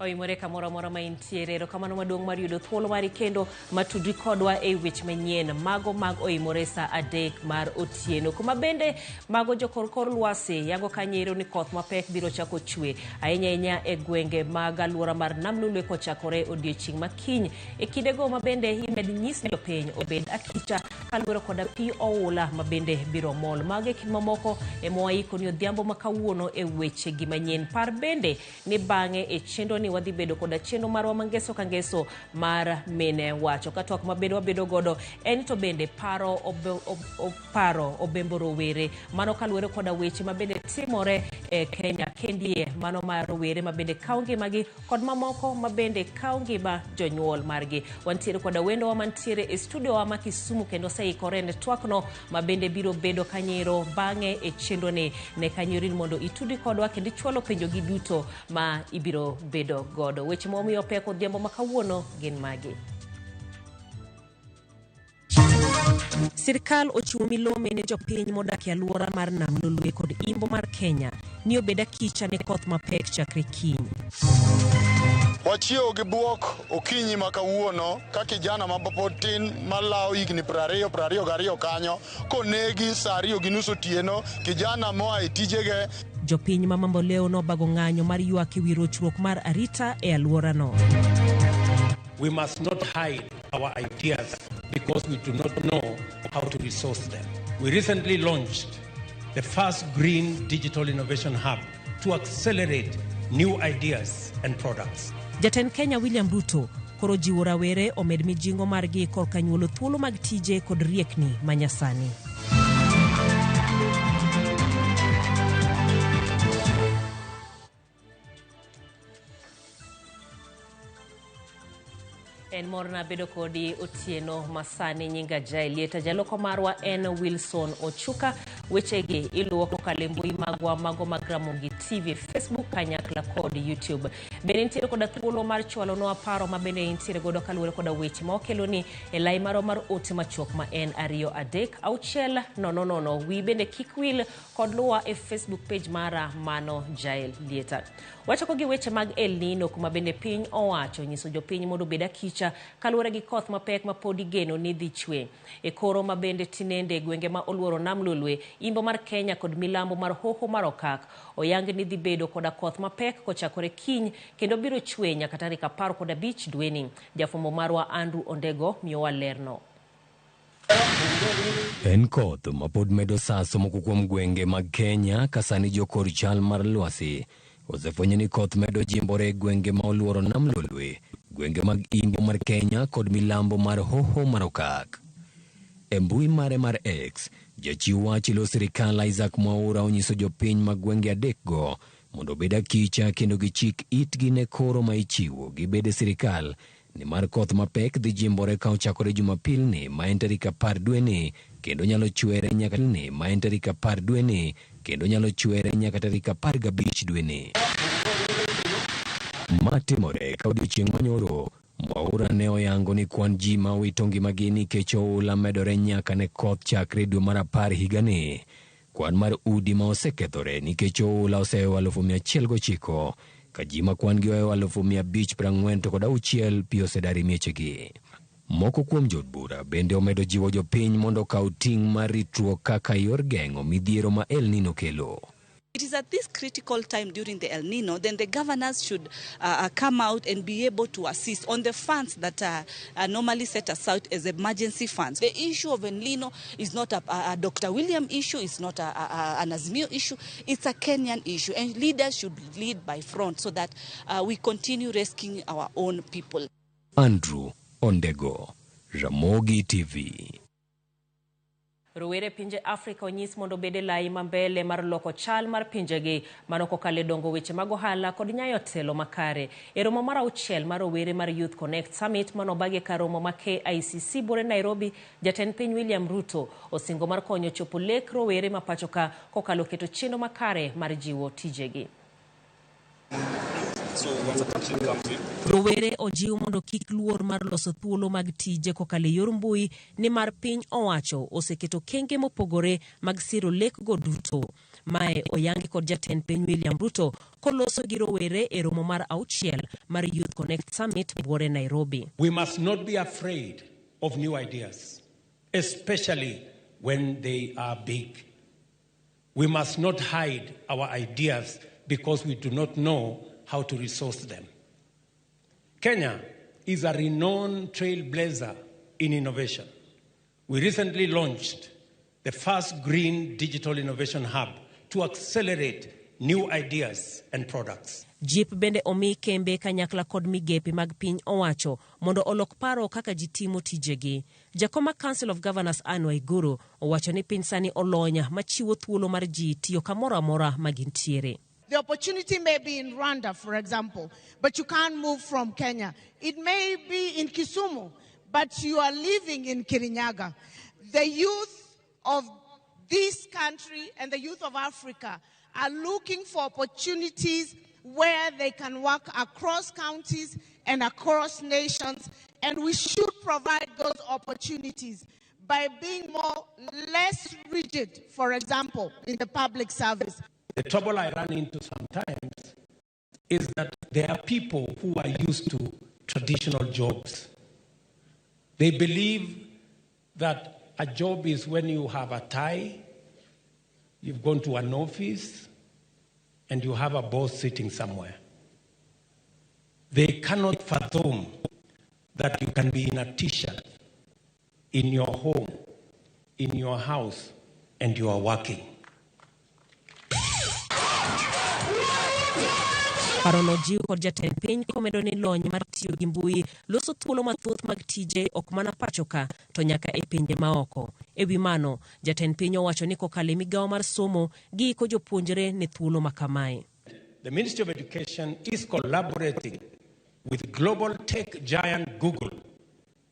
Oimore kamoro amora ma intiere. Erokamano maduong' mar yudo thuolo mari kendo matudri kodwa e weche manyien mago mag Oimore sa 3 mar otieno. Kuma bende mago jokor kor lwasi yango kanyo ni koth mapek biro chako chwe ahinya ahinya e gwenge mag alwora mar Nam Lolwe kochakore odiochieng' makiny. E kindego ma bende imed nyis jopiny obed akicha kaluwore koda pi oula ma bende biro mol. Mago e kind mamoko ema waiko ni odhiambo ma kawuono e weche gi manyien. Par bende ni bang'e e chenro ni wadhi bedo koda chenro marwa ma ngeso ka ngeso mar mine wacho. Ka twak mabende wabedo godo en to bende paro paro obembo rowere. Mano kaluwore koda weche ma bende timore e Kenya kendie, mano mar rowere ma bende kawo ngimagi kod mamoko ma bende kawo ngima jonyuol margi. Wantiere koda wendowa mantiere e studio wa ma Kisumu kendo oseikore ne twakno ma bende biro bedo kanyero bang'e e chenro ni ne kanyo mondo itudi kodwa kendo ichwalo penjo gi duto ma ibiro bedo godo. Weche ma omiyo pek odhiambo ma kawuono gin magi. Sirkal ochiwo milome ne jopiny modak e alwora mar Nam Lolwe kod Imbo mar Kenya ni obed akicha ne koth mapek chakre kiny. Wachiewo gi buok okinyi ma kawuono ka kijana ma pod tin malawo higni 20 22 kanyo konegi sa 2:30 otieno, kijana moa e tijege. Jopiny ma Mamboleo nobago ng'anyo mar ywak ewi rochruok mar arita e alworano. We must not hide our ideas because we do not know how to resource them. We recently launched the first green digital innovation hub to accelerate new ideas and products. Jatend Kenya William Ruto koro jiwo rawere omed mijing'o margi korka nyuolo thuolo mag tije kod riekni manyasani. En morna bedo kodi otieno masani. Nyinga Jael Lieta, jaloko marwa en Wilson Ochuka. Wechegi iluwo kokalo e mbui magwa mago mag Ramogi TV, Facebook kanyakla kod YouTube. Bende nitiere koda thuolo mar chwalonwa paro ma bende intiere godo kaluwore koda weche ma wakeloni e lai marwa mar ote machuok ma en 2 3 6 0 0. Wi bende kik wil kod luwa e Facebook page mara mano Jael Lieta. Wachako gi weche mag El Nino kuma bende piny owacho nyiso jopiny mondo obed akicha kaluwore gi koth mapek ma pod igeno ni dhi chwe. E koro ma bende tinende gwenge ma oluoro Nam Lolwe, Imbo mar Kenya kod milambo mar Hoho mar Okak oyang ni dhi bedo koda koth mapek kochakore kiny kendo biro chwe nyaka tarik 15 dweni. Jafwambo marwa Andrew Ondego miyowa lerno. En koth ma pod medo saso moko kuom gwenge mag Kenya ka sani jokor chal mar lwasi osefwenyo ni koth medo jimbore e gwenge ma oluoro Nam Lolwe, gwenge mag Imbo mar Kenya kod milambo mar Hoho mar Okak. E mbui mare mar X, jachiw wach ilo sirikal Isaac Mwaura onyiso jopiny mag gwenge adekgo mondo obed akicha kendo gichik itgi ne koro ma ichiwo gi bede sirikal nimar koth mapek dhi jimbore ka ochakore Jumapil ni ma en tarik 10 dweni kendo nyalo chwere nyaka ni ma en tarik 10 dweni kendo nyalo chwere nyaka tarik 15 dweni. Ma timore ka odiochieng' manyoro Mwaura ne oyango ni kwan ji ma owito ngimagi nikech oula medore nyaka ne koth chakre dwe mar 10 higani. Kwan mar udi ma osekethore nikech oula osehewo 109,000 ka ji ma kwan gi ohewo 546 pi osedar e miechegi. Moko kuom jood bura bende omedo jiwo jopiny mondo okaw ting' mar ritruok kaka yor geng'o midhiero ma El Nino kelo. It is at this critical time during the El Nino, then the governors should come out and be able to assist on the funds that are normally set aside as emergency funds. The issue of El Nino is not a Dr. William issue, it's not an Azimio issue, it's a Kenyan issue. And leaders should lead by front so that we continue rescuing our own people. Andrew Ondego, Ramogi TV. Rowere pinje Afrika onyis mondo obed e lai ma mbele mar loko chal mar pinjegi mano kokalo e dongo weche mag ohala kod nyayo telo makare. E romo mar auchiel mar rowere mar Youth Connect Summit manobagi kar romo ma KICC buore Nairobi, jatend piny William Ruto osingo mar konyo chopo lek rowere ma pacho ka kokalo keto chenro makare mar jiwo tijegi. Rowere ojiw mondo kik luor mar loso thuolo mag tije kokalo e yor mbui nimar piny owacho oseketo kenge mopogore mag siro lekgo duto. Mae oyangi kod jatend piny William Ruto koloso gi rowere e romo mar auchiel mar Youth Connect Summit buore Nairobi. We must not be afraid of new ideas, especially when they are big. We must not hide our ideas because we do not know how to resource them. Kenya is a renowned trailblazer in innovation. We recently launched the first green digital innovation hub to accelerate new ideas and products. Jip bende omi kembe kanyakla kod migepe mag piny owacho mondo olok paro kaka ji timo tijegi. Jakoma Council of Governors Anne Waiguru owacho ni piny sani olony machiwo thuolo mar ji tiyo kamoro amora ma gintiere. The opportunity may be in Rwanda, for example, but you can't move from Kenya. It may be in Kisumu, but you are living in Kirinyaga. The youth of this country and the youth of Africa are looking for opportunities where they can work across counties and across nations, and we should provide those opportunities by being less rigid, for example, in the public service. The trouble I run into sometimes is that there are people who are used to traditional jobs. They believe that a job is when you have a tie, you've gone to an office, and you have a boss sitting somewhere. They cannot fathom that you can be in a t-shirt, in your home, in your house, and you are working. Parono jiw kod jatend piny komedo ni lony mar tiyo gi mbui loso thuolo mathoth mag tije ok mana pacho ka to nyaka e pinje maoko. E wi mano, jatend piny owacho ni kokalo e migawo mar somo giiko jopuonjre ne thuolo ma kamae. The Ministry of Education is collaborating with global tech giant Google,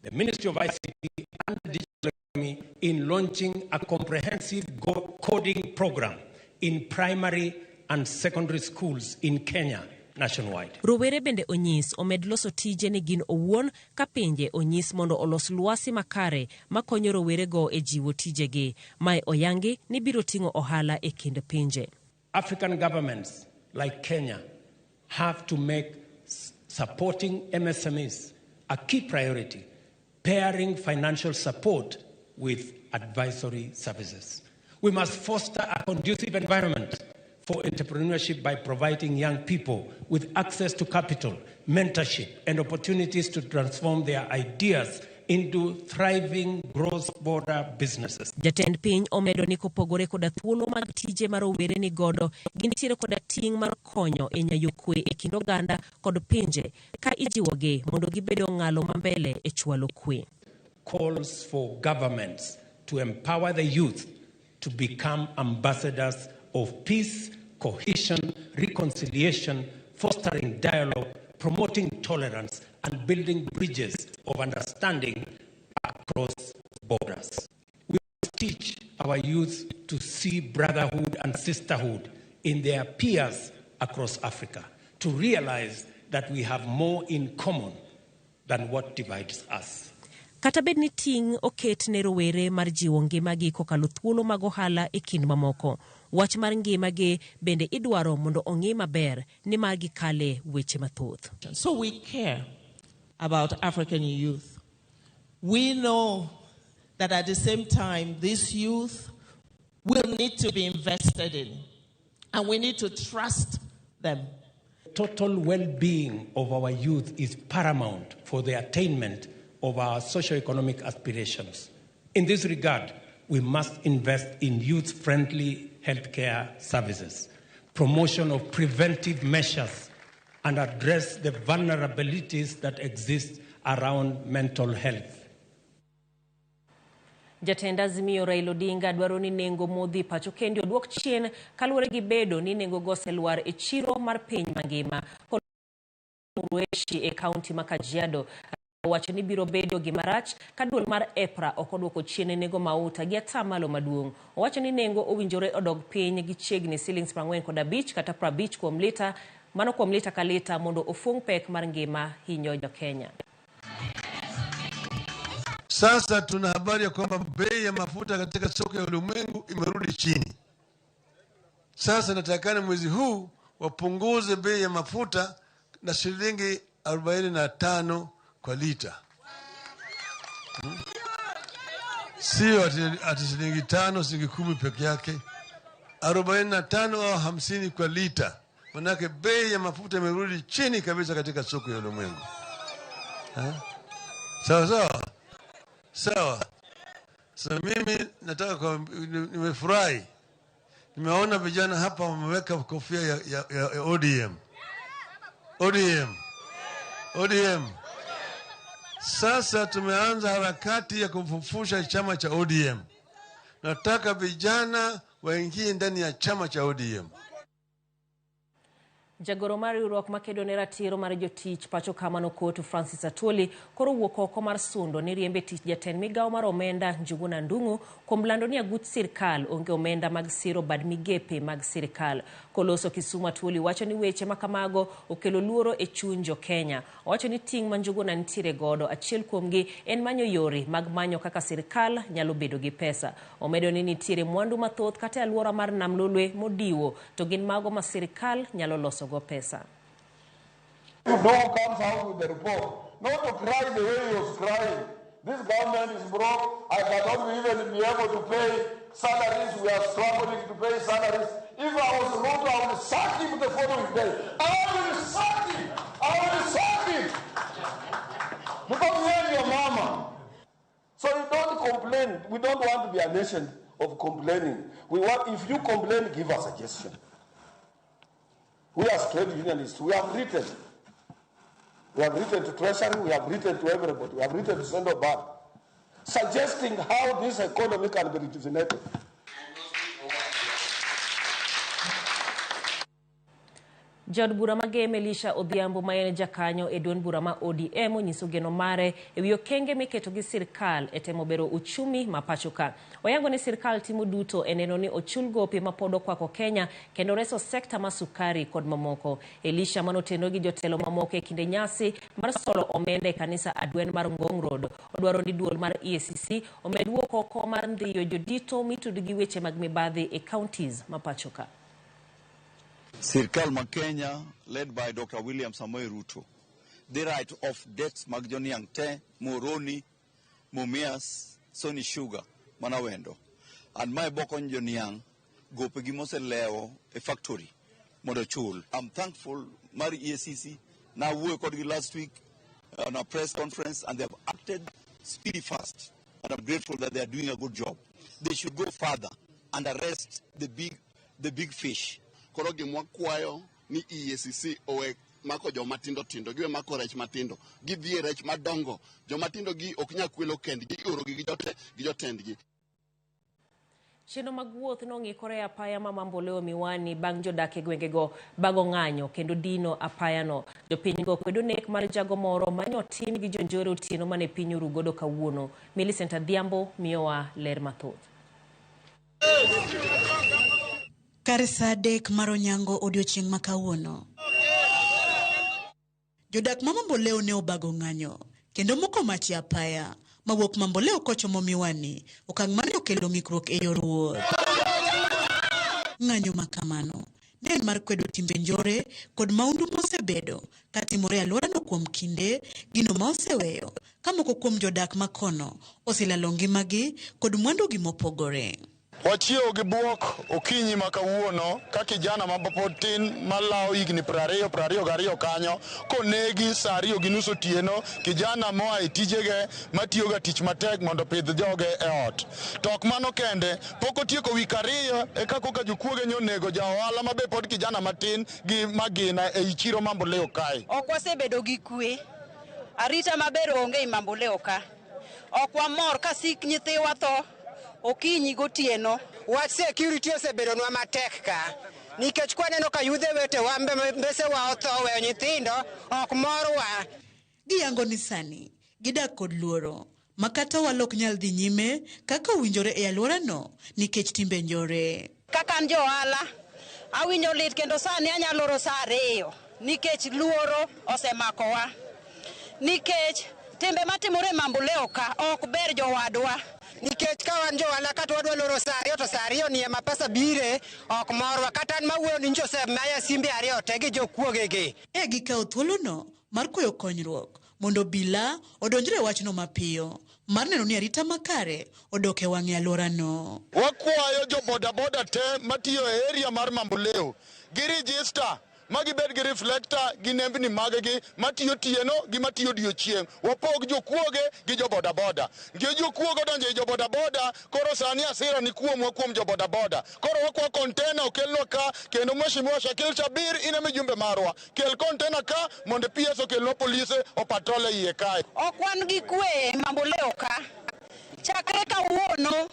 the Ministry of ICT and Digital Economy in launching a comprehensive coding program in primary and secondary schools in Kenya nationwide. Rowere bende onyis omed loso tije ne gin owuon ka pinje onyis mondo olos lwasi makare makonyo rowerego e jiwo tijegi. Mae oyangi ni biro ting'o ohala e kind pinje. African governments like Kenya have to make supporting MSMEs a key priority, pairing financial support with advisory services. We must foster a conducive environment for entrepreneurship by providing young people with access to capital, mentorship, and opportunities to transform their ideas into thriving cross-border businesses. Jatend piny omedo ni kopogore koda thuolo mag tije ma rowere ni godo, gintiere koda ting' mar konyo e nyayo kwe e kind oganda kod pinje ka ijiwogi mondo gibed ong'alo ma mbele e chwalo kwe. Calls for governments to empower the youth to become ambassadors of peace, cohesion, reconciliation, fostering dialogue, promoting tolerance, and building bridges of understanding across borders. We must teach our youth to see brotherhood and sisterhood in their peers across Africa, to realize that we have more in common than what divides us. Kata bed ni ting' oket ne rowere mar jiwo ngimagi kokalo thuolo mag ohala e kind mamoko, wach mar ngimagi bende idwaro mondo ong'i maber nimar gikale weche mathoth. So we care about African youth. We know that at the same time, this youth will need to be invested in. And we need to trust them. Total well being of our youth is paramount for the attainment of our socio-economic aspirations. In this regard, we must invest in youth friendly healthcare services, promotion of preventive measures, and address the vulnerabilities that exist around mental health. Jatend Azimio Raila Odinga dwaro ni nengo modhi pacho kendi oduok chien kaluwore gi bedo ni nengo go oselwar e chiro mar piny mangima. Murueshi e kaunti ma Kajiado owacho ni biro bedo gima rach ka duol mar EPRA ok oduoko chien nengo mauta gi atamalo maduong'. Owacho ni nengo owinjore odog piny gi chiegni silings 45 kata 50 kuom lita, mano kuom lita ka lita mondo ofung' pek mar ngima hinyo jo Kenya. Sasa tuna habari ya kwamba bei ya mafuta katika soko ya ulimwengu imerudi chini. Sasa natakana mwezi huu wapunguze bei ya mafuta na shilingi 45 kwa lita, Sio ati shilingi 5, shilingi 10 peke yake, 45 au 50 kwa lita. Manake bei ya mafuta imerudi chini kabisa katika soko ya ulimwengu. Sawa sawa. Sawa. So mimi nataka, nimefurahi. Nimeona vijana hapa wameweka kofia ya ODM. ODM. ODM. Sasa tumeanza harakati ya kufufusha chama cha ODM. Nataka vijana waingie ndani ya chama cha ODM. Jagoro mar riwruok makedo ne ratiro mar jotich pacho kamano Kotu Francis Atwoli koro wuok oko mar sundo ni riembe tich jatend migawo mar omenda Njuguna Ndung'u kuom lando ni aguch sirkal onge omenda mag siro bad migepe mag sirkal. Koloso Kisumu, Atwoli wacho ni weche makamago okelo luoro e chuny jo Kenya. Owacho ni ting' ma Njuguna nitiere godo achiel kuomgi en manyo yore mag manyo kaka sirkal nyalo bedo gi pesa. Omedo ni nitiere mwandu mathoth kata e alwora mar Nam Lolwe modiwo to gin mago ma sirkal nyalo loso go pesa. If no comes out with the report, not to cry the way he was crying. This government is broke. I cannot even be able to pay salaries. We are struggling to pay salaries. If I was Ruto, I would sack him the following day. I will sack him. I will sack him. Because he ain't your mama. So you don't complain. We don't want to be a nation of complaining. We want, if you complain, give a suggestion. We as trade unionists, we have written. We have written to Treasury, we have written to everybody, we have written to Central Bank, suggesting how this economy can be rejuvenated. Jaod bura Magem Elisha Odhiambo ma en jakanyo e duond bura ma ODM onyiso geno mare ewi okenge miketo gi sirkal e temo bero uchumi ma pacho ka. Oyango ni sirkal timo duto e neno ni ochul gope ma pod okwako Kenya kendo reso sekta mar sukari kod mamoko. Elisha manotenore gi jotelo mamoko e kinde nyasi mar solo omenda e kanisa Adwen mar Ngong Road. Odwaro ni duol mar EACC omed wuok oko mar ndhiyo jodito mitudi gi weche mag mibadhi e counties ma pacho ka. Sirkal ma Kenya, led by Dr. William Samoei Ruto, they write off debts mag joniang' te, Muhoroni, Mumias, Sony Sugar, mana wendo. And mae bokony joniang' gopegi moselewo e factory mondo chul. I'm thankful mar EACC nawuoyo kodgi last week on a press conference, and they have acted speedy fast. And I'm grateful that they are doing a good job. They should go further and arrest the big fish. Koro gima wakwayo ni EACC owe mako joma tindo tindo, giwe mako rech matindo, gidhi e rech madongo. Joma tindo gi ok nyal kwelo kendgi, iorogi gi jotendgi. Chenro mag wuoth nong'ikore e apaya ma Mamboleo Miwani bang' jodak e gwengego bago ng'anyo kendo dino apayano. Jopinygo kwedo nek mar jago moro mane otim gi jonjore otieno mane piny oru godo kawuono. Millicent Adhiambo miyowa ler mathoth. Kar saa 3 mar onyango odiochieng' ma kawuono, jodak ma Mamboleo ne obago ng'anyo kendo moko mach e apaya mawuok Mamboleo kochomo Miwani, okang' mane okelo ng'ikruok e yor wuoth. Ng'anyo ma kamano ne en mar kwedo timbe njore kod maundu mosebedo katimore e alworano kuom kinde, gino ma oseweyo ka moko kuom jodak makono oselalo ngimagi kod mwandugi mopogore. Wachiewo gi buok okinyi ma kawuono ka kijana ma pod tin malawo higni 20 22 kanyo konegi sa 2:30 otieno, kijana moa e tijege matiyoga tich matek mondo opidh joge e ot. To ok mano kende, pok otieko wik 2 eka koka jokuoge nyonego ja ohala ma be pod kijana matin gi magina ei chiro Mamboleo kae. Ok wasebedo gi kwe, arita maber onge i Mamboleo ka. Ok wamor ka sik nyithiwa tho okinyi gotieno. Wach security osebedonwa matek ka, nikech kwaneno ka yudhe wetewa mbesewa otho weyo nyithindo ok morwa. Giyango ni sani gidak kod luoro ma kata ohala ok nyal dhi nyime kaka owinjore e alworano nikech timbe njore. Kaka an jo ohala, awinjo lit kendo sani anyalo loro sa 2 nikech luoro osemakowa. Nikech timbe matimore e Mamboleo ka ok ber jowadwa. Nikech ka wan jo ohala kata wadwa loro sa 2 to sa 2 ni ema pesa bire ok morwa. Kata an mawuoyo ni Joseph maya simbe 2 te gi jokuogegi. E gikawo thuolono mar kwayo konyruok mondo obila odonjre e wachno mapiyo mar neno ni arita makare odok e wang'e alworano. Wakwayo jo bodaboda te matiyo e area mar Mamboleo gi register ma gibed gi reflector gi nembni maggi matiyo tieno gi matiyo odiochieng'. Wapog jokuoge gi jo bodaboda. Nikech jokuoge odonjo e jo bodaboda, koro sani hasira ni kuomwa kuom jo bodaboda. Koro wakwa container okelnwa ka, kendo Mheshimiwa Shakil Shabir in ema ijumbe marwa. Kel container ka mondo PS okelnwa polise opatrol e iye kae. Ok wan gi kwe e Mamboleo ka. Chakre kawuono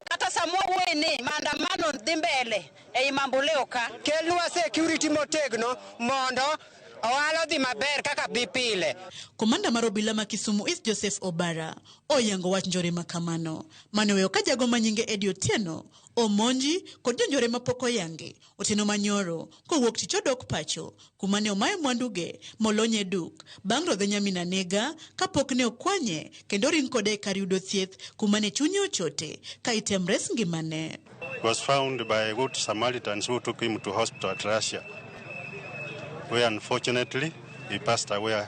kata sama wawuoye ni maandamano dhi mbele ei Mamboleo ka. Kelnwa security motegno mondo ohala odhi maber kaka dhi pile. Komanda mar obila ma Kisumu East Joseph Obara oyango wach njore makamano mane oweyo ka jago manyinge Eddie Otieno omonji kod jonjore mapok oyangi otieno manyoro kowuok tich odok pacho kuma ne omaye mwanduge molonye duk bang' rodhe nyamin anega kapok ne okwanye kendo ring kode e kar yudo thieth kuma ne chunye ochote ka item res ngimane. Was found by good Samaritans who took him to hospital at Russia, where unfortunately he passed away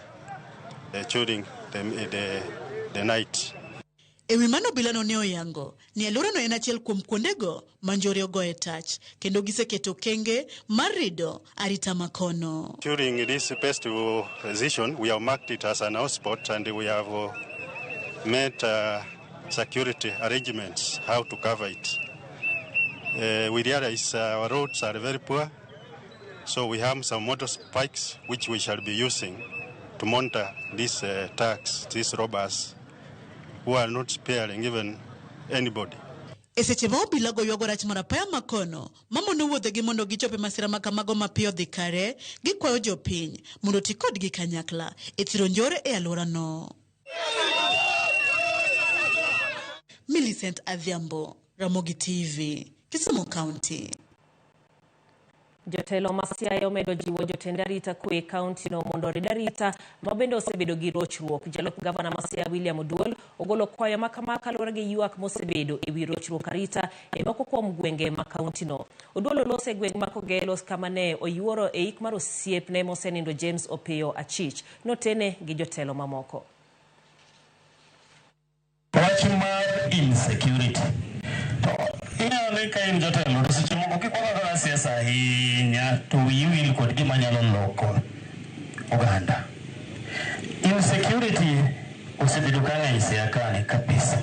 during the night. E wi mano obilano ne oyango ni alworano en achiel kuom kuondego ma njore ogoye tach kendo giseketo okenge mar rido arita makono. During this festival season, we have marked it as an hotspot and we have made security arrangements how to cover it. We realize our roads are very poor, so we have some motorbikes which we shall be using to monitor these thugs, these robbers, who are not sparing even anybody. E seche ma obila go ywago rach mar apaya makono mamono wuodhegi mondo gichop e masira ma kamago mapiyo dhi kare, gikwayo jopiny mondo oti kodgi kanyakla e thiro njore e alworano. Millicent Adhiambo, Ramogi TV, Kisumu County. Jotelo ma Siaya omedo jiwo jotend arita kwe e kaunti no mondo orid arita ma bende osebedo gi rochruok. Jalup gavana ma Siaya William Oduol ogolo kwayo ma kama kaluwore gi ywak mosebedo e wi rochruok arita e moko kuom gwenge ma kaunti no. Oduol oloso e gweng' ma Kogelo kama ne oyuoro e ik mar osiepne mosenindo James Opiyo Achich. Notene gi jotelo mamoko. Wach mar insecurity to ineno ni ka in jatelo to seche moko kikwako kaka siasa ahinya to wiyi wil kod gima nyalo loko oganda. Insecurity osebedo ka ng'eny Siaya kani kabisa.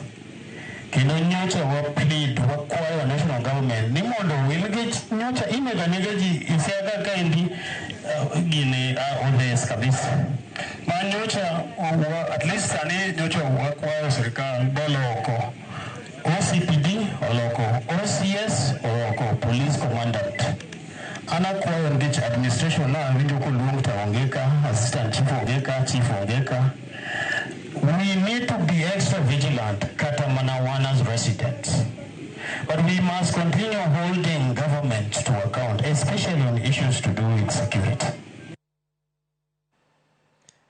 Kendo nyocha wa plead wakwayo national government ni mondo wil gi nyocha inego nega ji e Siaya ka kaendi gini odhes kabisa. Ma nyocha at least sani nyocha wakwayo sirikal boloko OCPD oloko OCS oloko police commandant. An akwayo nikech administration na awinjo koluong to onge ka, assistant chief onge ka, chief onge ka. We need to be extra vigilant kata mana wan as residents. But we must continue holding government to account, especially on issues to do with security.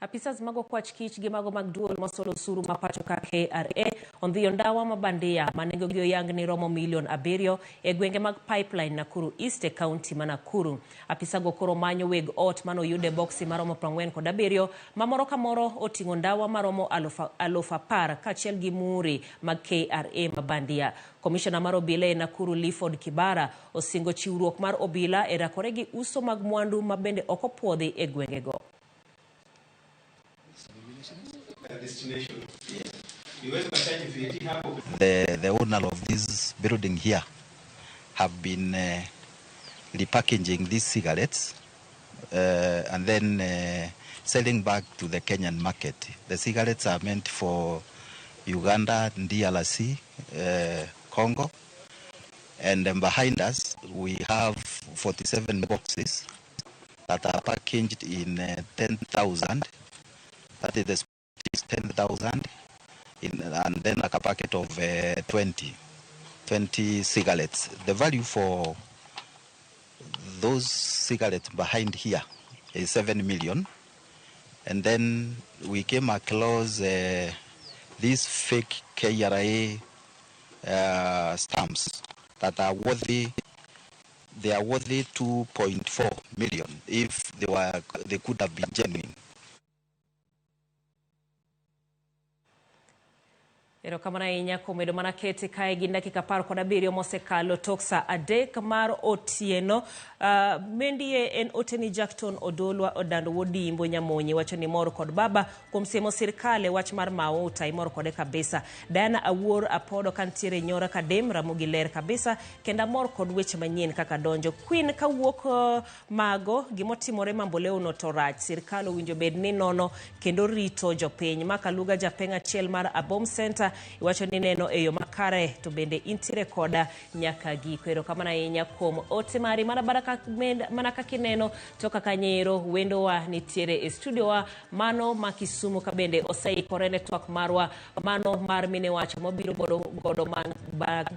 Apisas mag okwach kich gi mago mag duol masolo osuru ma pacho ka KRA ondhiyo ndawa ma bandia ma nengogi oyang ni romo milion 7 e gwenge mag Pipeline Nakuru East e kaunti ma Nakuru. Apisago koro manyo weg ot manoyude boksi maromo 47 ma moro ka moro oting'o ndawa maromo 10,000 kaachiel gi muhuri mag KRA ma bandia. Komishona mar obila e Nakuru Clifford Kibara osingo chiwruok mar obila e rakore gi uso mag mwandu ma bende ok opuodhi e gwengego. The owner of this building here have been repackaging these cigarettes and then selling back to the Kenyan market. The cigarettes are meant for Uganda, DRC, Congo, and then behind us we have 47 boxes that are packaged in 10,000. That is the 10,000, and then like a packet of 20 cigarettes. The value for those cigarettes behind here is 7 million. And then we came across these fake KRA stamps that are worthy. They are worthy 2.4 million if they could have been genuine. Erokamano ahinya kuom bedo mana kete kae gi dakika 17 mosekalo tok saa 3 mar otieno. Mendie en oteni Jackton Odolwa Odando Wodimbo Nyamonyi wacho ni mor kod baba kuom siemo sirkal e wach mar mauta, imor kode kabisa. Diana Awuor Apodo kantiere Nyora Kadem Ramogi ler kabisa kendo amor kod weche manyien kaka donjo. Queen kawuok mago gimotimore Mamboleo no to rach, sirkal owinjo bed ni nono kendo rito jopiny. Makaluga japeng' achiel mar Abom Center iwacho ni neno e yo makare to bende intiere koda nyaka giko. Erokamano ahinya kuom ote mari mana kaka ineno to kaka nyero wendowa nitiere e studio wa mano ma Kisumu ka bende oseikore ne twak marwa mano mar mine wacho mobiro godo bang'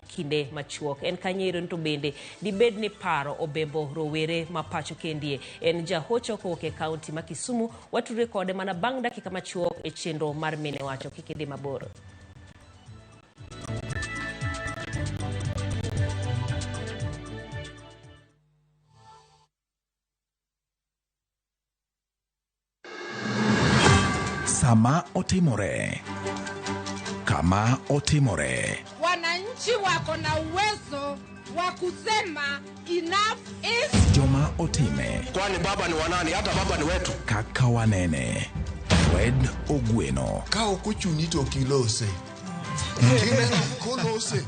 kinde machuok. En kanyero to bende dibed ni paro obembo rowere ma pacho kendie. En jahocho kowuok e kaunti ma Kisumu, watudre kode mana bang' dakika machuok e chenro mar mine wacho. Kik idhi mabor. Sama otimore, kama otimore, wananchi wako na uwezo wa kusema enough is. Joma otime, kwani baba ni wanani? Hata baba ni wetu. Kaka wanene, Fred Ogweno. Ka ok ochuni to ok ilose. Kolose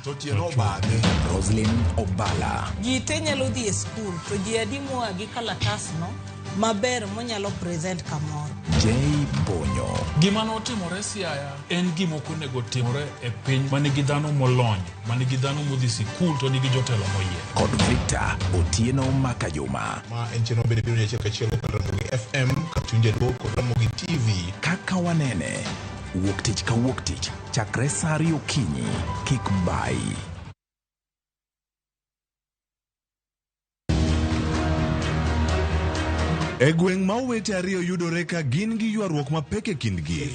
to tieno bade. Roslyn Obala. Ji te nyalo dhi e skul to ji adi moa gi kalatasno maber monyalo present kamoro. J Bonyo. Gima notimore Siaya en gima ok onego timore e piny manigi dhano molony, manigi dhano modhi sikul to nigi jotelo moyier. Kod Victor Otieno Makajuma. Ma en chenro bende biro achiel kachiel kod Ramogi FM, Katunje Luo kod Ramogi TV. Kaka wanene, wuok tich ka wuok tich, chakre saa 2 okinyi, kik bai. E gweng' ma owete ariyo yudore ka gin gi ywaruok mapek e kindgi.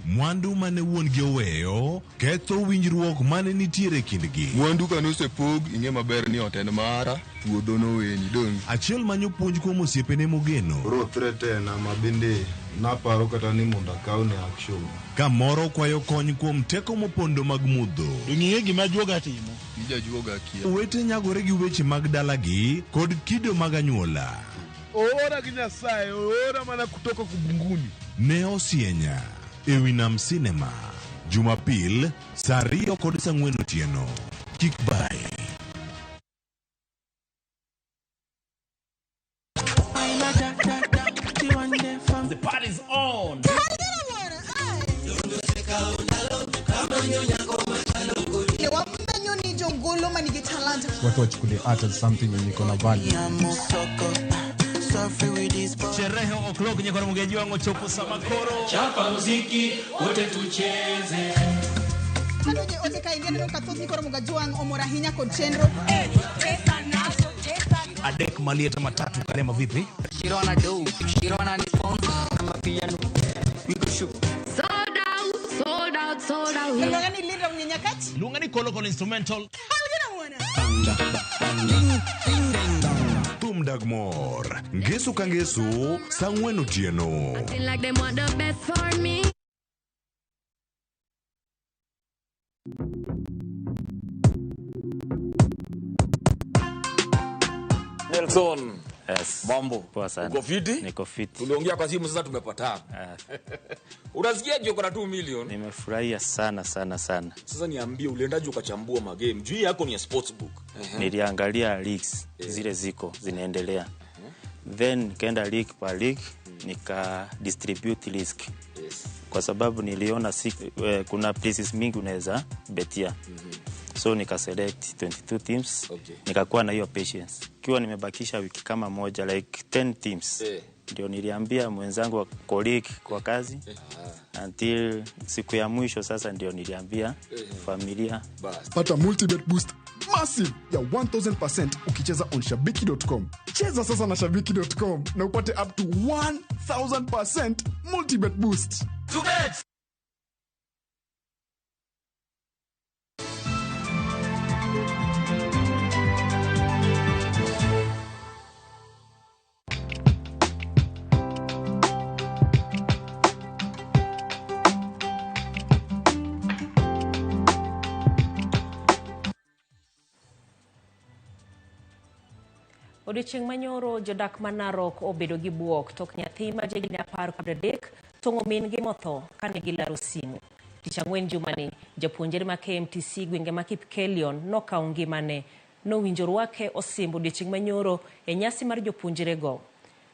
Mwandu mane wuon-gi oweyo ketho winjruok mane nitiere e kindgi. Mwandu ka nosepog, ing'e maber ni ot en mara, puodho noweni, donge. Achiel manyo puonj kuom osiepene mogeno. Koro threatena ma bende naparo kata ni mondo akawne action. Ka moro kwayo kony kuom teko mopondo mag mudho. Ing'e gima juoga timo. Owete nyagore gi weche mag dalagi kod kido mag anyuola. Oora gi Nyasaye, oora mana kutoka kubunguni. Ne osienya e wi Nam Cinema, Jumapil saa 2 kod saa 4 otieno. Kik bai. The party's on. Watu wachukulie art as something yenye iko na value. Sherehe o'clock nyakora mugeji wangu chopo samakoro. Chapa muziki wote tucheze. Adonje ote ka indiana no kathoth ni koro mugajuang omor ahinya kod chenro. Cheza nazo, cheza. Adek maliet ama tatu kalema vipi? Shirona do, Shirona ni sponsor, amapiano. We go shoot. Sold out, sold out, sold out. Luonga ni Linda Mnyenyakati. Luonga ni Kolokolo Instrumental. Thum dag mor. Ngeso ka ngeso, saa ang'wen otieno. Acting like they want the best for me. Nelson. Yes. Mambo. Poa sana. Uko fiti? Niko fiti. Tuliongea kwa simu sasa tumepatana. Unasikia uko na 2 million? Nimefurahia sana sana sana. Sasa niambie uliendaje ukachambua magame? Juu yako ni ya sportsbook. Niliangalia leagues zile ziko zinaendelea. Then nikaenda league per league nika distribute risk. Yes. Kwa sababu niliona kuna places mingi unaweza betia. So nika select 22 teams. Okay. Nikakuwa na hiyo patience. Kiwa nimebakisha wiki kama moja like 10 teams. Ndio niliambia mwenzangu wa colleague kwa kazi. Until siku ya mwisho sasa ndio niliambia familia. Pata multibet boost massive ya 1000% ukicheza on shabiki.com. Cheza sasa na shabiki.com na upate up to 1000% multibet boost. Odiochieng' manyoro jodak ma Narok obedo gi buok tok nyathi ma jahigni 13 tong'o min-gi motho kane gilaro simu. Tich ang'wen jumani, japuonjre ma KMTC gwenge ma Kipkelion nokawo ngimane. Nowinjo rwake osimbo odiochieng' manyoro e nyasi mar jopuonjrego.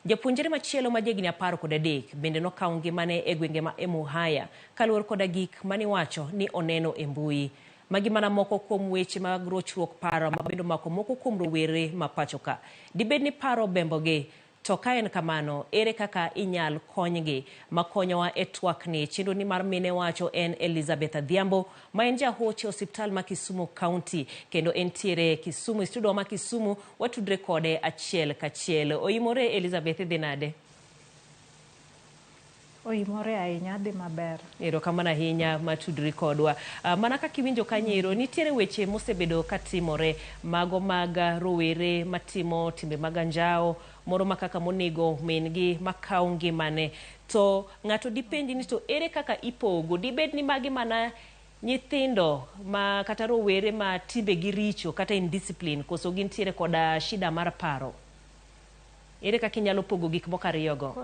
Japuonjre machielo ma jahigni 13 bende nokawo ngimane e gwenge ma Emuhaya kaluwore koda gik maniwacho ni oneno e mbui. Magi mana moko kuom weche mag rochruok paro ma bende omako moko kuom rowere ma pacho ka. Dibed ni paro bembogi, to ka en kamano, ere kaka inyal konygi? Makonyowa e twakni chenro ni mar mine wacho en Elizabeth Adhiambo, ma en jahoch e osiptal ma Kisumu County, kendo entiere Kisumu, e studio ma Kisumu, watudre kode achiel kachiel. Oimore Elizabeth, idhi nade? Oimore ahinya, dhi maber. Erokamano ahinya matudri kodwa. Mana kaka iwinjo kanyero, nitiere weche mosebedo katimore, mago mag rowere matimo timbe mag anjawo, moro ma kaka monego min-gi makawo ngimane. To ng'ato dipenji ni to ere kaka ipogo? Dibed ni magi mana nyithindo ma kata rowere ma timbegi richo kata indiscipline, koso gintiere koda shida mar paro? Ere kaka inyalo pogo gik moko ariyogo?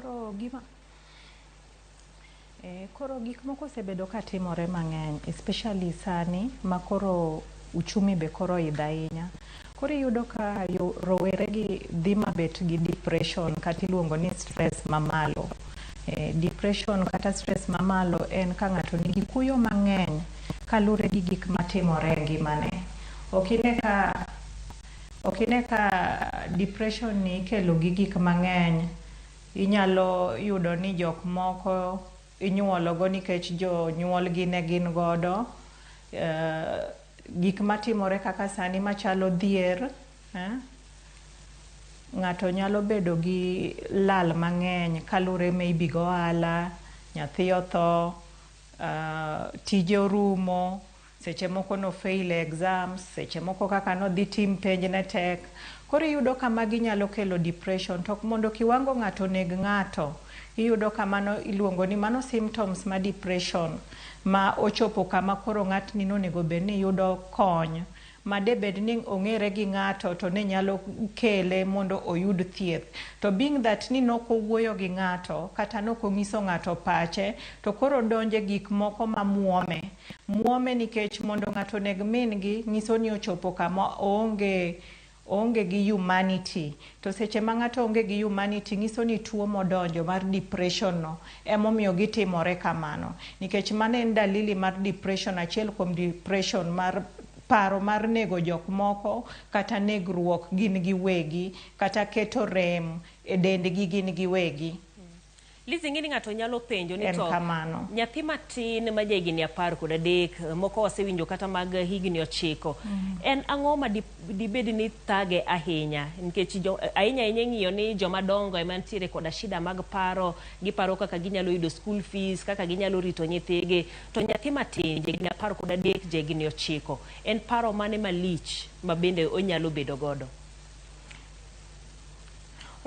Koro gik moko osebedo katimore mang'eny, especially sani ma koro uchumi be koro oidho ahinya. Koro iyudo ka rowere gi dhi mabet gi depression kata iluongo ni stress mamalo. Depression kata stress mamalo en ka ng'ato nigi kuyo mang'eny kalure gi gik matimore e ngimane. Ok ine ka depression ni ikelo gi gik mang'eny. Inyalo yudo ni jok moko inyuologo nikech jonyuolgi ne gin godo. Gik matimore kaka sani machalo dhier, ng'ato nyalo bedo gi lal mang'eny kalure maybe gi ohala, nyathi otho, tije orumo, seche moko no fail e exams, seche moko kaka nodhi tim penj ne tek. Koro iyudo ka magi nyalo kelo depression. To mondo kiwango ng'ato neg ng'ato, iyudo ka mano iluongo ni mano symptoms ma depression ma ochopo kama koro ng'atni nonego bed ni yudo kony ma de bed ni ong'ere gi ng'ato to ne nyalo kele mondo oyud thieth. To being that ni nokowuoyo gi ng'ato kata nokong'iso ng'ato pache, to koro donje gik moko ma muome. Muome nikech mondo ng'ato neg min-gi nyiso ni ochopo kama oonge gi humanity. To seche ma ng'ato onge gi humanity nyiso ni tuo modonjo mar depression no emomiyo gitimore kamano. Nikech mano en dalili mar depression, achiel kuom depression mar paro mar nego jok moko kata negruok gin giwegi kata keto rem e dendgi gin giwegi. Lizzy, ing'e ni ng'ato nyalo penjo ni En to kamano. nyathi matin ma ja higni 13, moko wasewinjo kata mag higni 9, en ang'o ma dibed ni thage ahinya? Nikech ahinya ahinya ing'iyo ni joma dongo ema nitiere koda shida mag paro, giparo kaka ginyalo yudo school fees, kaka ginyalo rito nyithigi, to nyathi matin ja higni 13, ja higni 9, en paro mane malich ma bende onyalo bedo godo?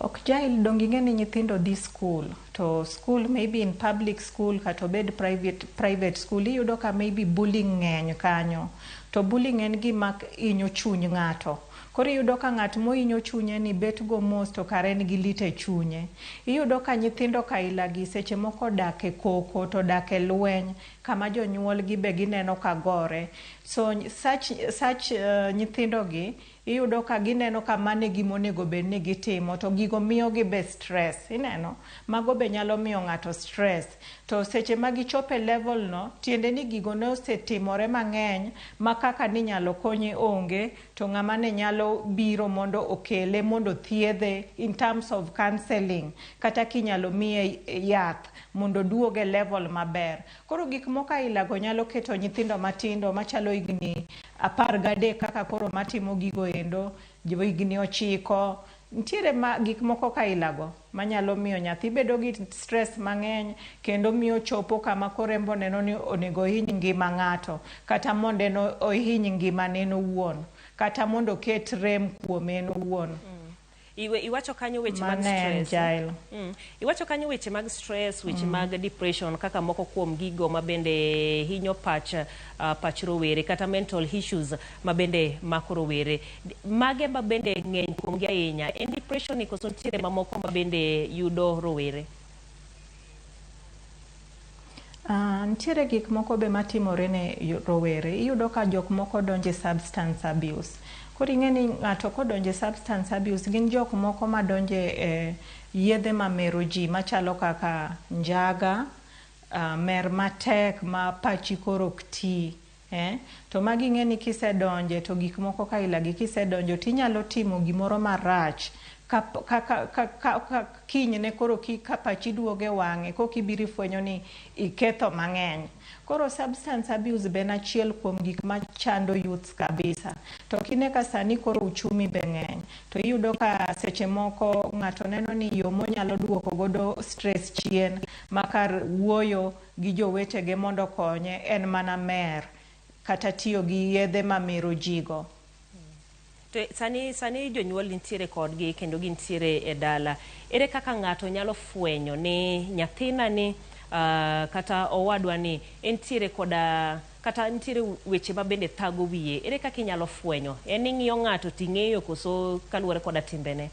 Ok jail, donge ing'e ni nyithindo dhi school, to school maybe in public school kata obed private school, iyudo ka maybe bullying ng'eny kanyo. To bullying en gima hinyo chuny ng'ato. Koro iyudo ka ng'at mohinyo chunye ni bet go mos to kare en gi lit e chunye. Iyudo ka nyithindo kaila gi seche moko odak e koko to odak e lweny kama jonyuol gi be gineno ka gore. So such nyithindo gi iyudo ka gineno ka mano e gima onego bed ni gitimo to gigo miyo gi be stress, ineno? Mago be nyalo miyo ng'ato stress. To seche ma gichopo e level no, tiende ni gigo ne osetimore mang'eny ma kaka ninyalo konye onge, to ng'ama ne nyalo biro mondo okele mondo thiedhe in terms of counseling, kata kinyalo miye yath mondo oduog e level maber. Koro gik moko aila go nyalo keto nyithindo matindo machalo higni 13 kaka koro matimo gigo endo, higni 9, nitiere ma gik moko kailago manyalo miyo nyathi bedo gi stress mang'eny kendo miyo chopo kama koro en bo neno ni onego ohiny ngima ng'ato, kata mondo en ohiny ngimane en owuon, kata mondo oket rem kuome en owuon. Iwacho kanyo weche mag Mano en stress. jail. Iwacho kanyo weche mag stress, weche mag depression kaka moko kuom gigo ma bende hinyo pach rowere kata mental issues ma bende mako rowere. Mage ma bende ng'eny kuomgi ahinya, en depression ni koso nitiere mamoko ma bende yudo rowere? Nitiere gik moko be matimore ne rowere. Iyudo ka jok moko donje substance abuse. Koro ing'e ni ng'ato kodonje substance abuse gin jok moko madonje yedhe mamero ji machalo kaka njaga, mer matek ma pachi koro ok ti. To magi ing'e ni kisedonje to gik moko kaila gi kisedonjo tinyalo timo gimoro marach. Ka kinyne koro ka pachi duogo e wang'e koka ibiro ifwenyo ni iketho mang'eny. Koro substance abuse be en achiel kuom gik machando youths kabisa. To kine ka sani koro uchumi be ng'eny, to iyudo ka seche moko ng'ato neno ni yo monyalo duoko godo stress chien ma kar wuoyo gi jowetege mondo okonye en mana mer kata tiyo gi yedhe mamero ji go. To sani jonyuol nitiere kodgi kendo gintiere e dala. Ere kaka ng'ato nyalo fwenyo ni nyathina ni kata owadwa ni entiere koda kata nitiere weche ma bende thago wiye? Ere kaka inyalo fwenyo? En ni ing'iyo ng'ato ting'eyo koso kaluwore koda timbene?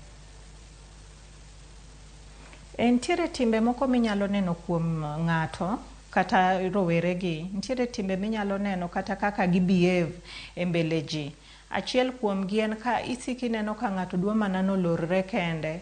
Nitiere timbe moko minyalo neno kuom ng'ato kata roweregi. Nitiere timbe minyalo neno kata kaka gi behave e mbele ji. Achiel kuom gi en ka isiko ineno ka ng'ato dwa mana nolorre kende.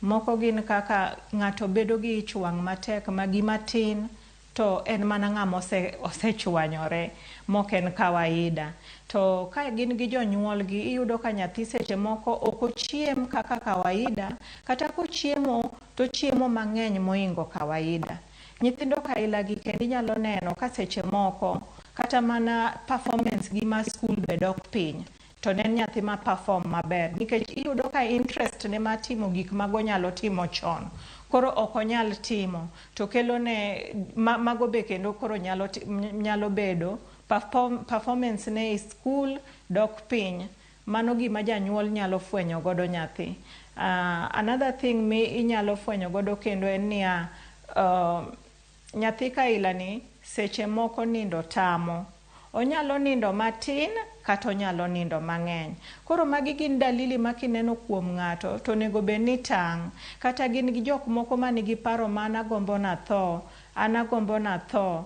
Moko gin kaka ng'ato bedo gi ich wang' matek ma gima tin to en mana ng'ama osechwanyore mok en kawaida. To ka gin gi jonyuolgi iyudo ka nyathi seche moko ok ochiem kaka kawaida, kata kochiemo to chiemo mang'eny moingo kawaida. Nyithindo kaila gi kendo inyalo neno ka seche moko kata mana performance gi mar school be dok piny. To ne en nyathi ma perform maber nikech iyudo ka interest ne mar timo gik mago nyalo timo chon koro ok onyal timo to kelo ne mago be kendo koro nyalo bedo performance ne e school dok piny. Mano gima janyuol nyalo fwenyo godo nyathi. Another thing mi inyalo fwenyo godo kendo en niya, nyathi kaila ni seche moko nindo tamo. Onyalo nindo matin kata onyalo nindo mang'eny. Koro magi gin dalili ma kineno kuom ng'ato to onego bed ni tang'. Kata gin gi jok moko manigi paro ma an agombo natho, an agombo natho.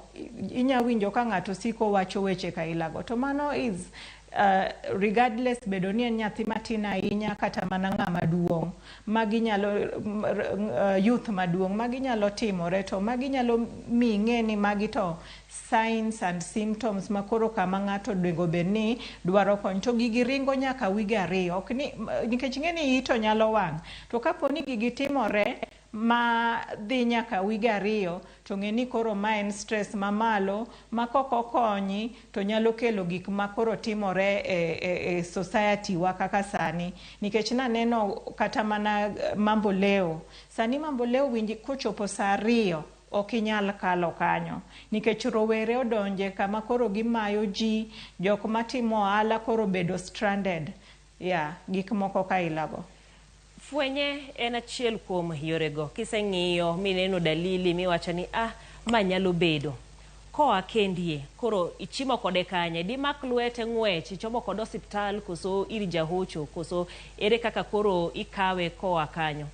Inya winjo ka ng'ato siko wacho weche kailago. To mano is regardless bedo ni en nyathi matin ahinya kata mana ng'ama duong'. Magi nyalo youth maduong', magi nyalo timore to magi nyalo mi ing'e ni magi to signs and symptoms ma koro kama ng'ato onego bed ni dwaro kony. To gigi ringo nyaka wige 2, ok ni nikech ing'e ni iyi to nyalo wang'. To kapo ni gigi timore ma dhi nyaka wige 2, to ng'e ni koro ma en stress mamalo ma kok okonyi to nyalo kelo gik ma koro timore e society wa kaka sani. Nikech naneno kata mana Mambo Leo sani, Mambo Leo winji kochopo saa 2 ok inyal kalo kanyo nikech rowere odonje kama koro gimayo ji, jok matimo ohala koro bedo stranded. Yeah, gik moko kailago. Fwenye en achiel kuom yorego. Kiseng'iyo mineno dalili miwacho ni ma nyalo bedo koa kendie, koro ichimo kode kanye? Dimak lwete ng'wech ichomo kode osiptal, koso ir jahocho, koso ere kaka koro ikawe koa kanyo?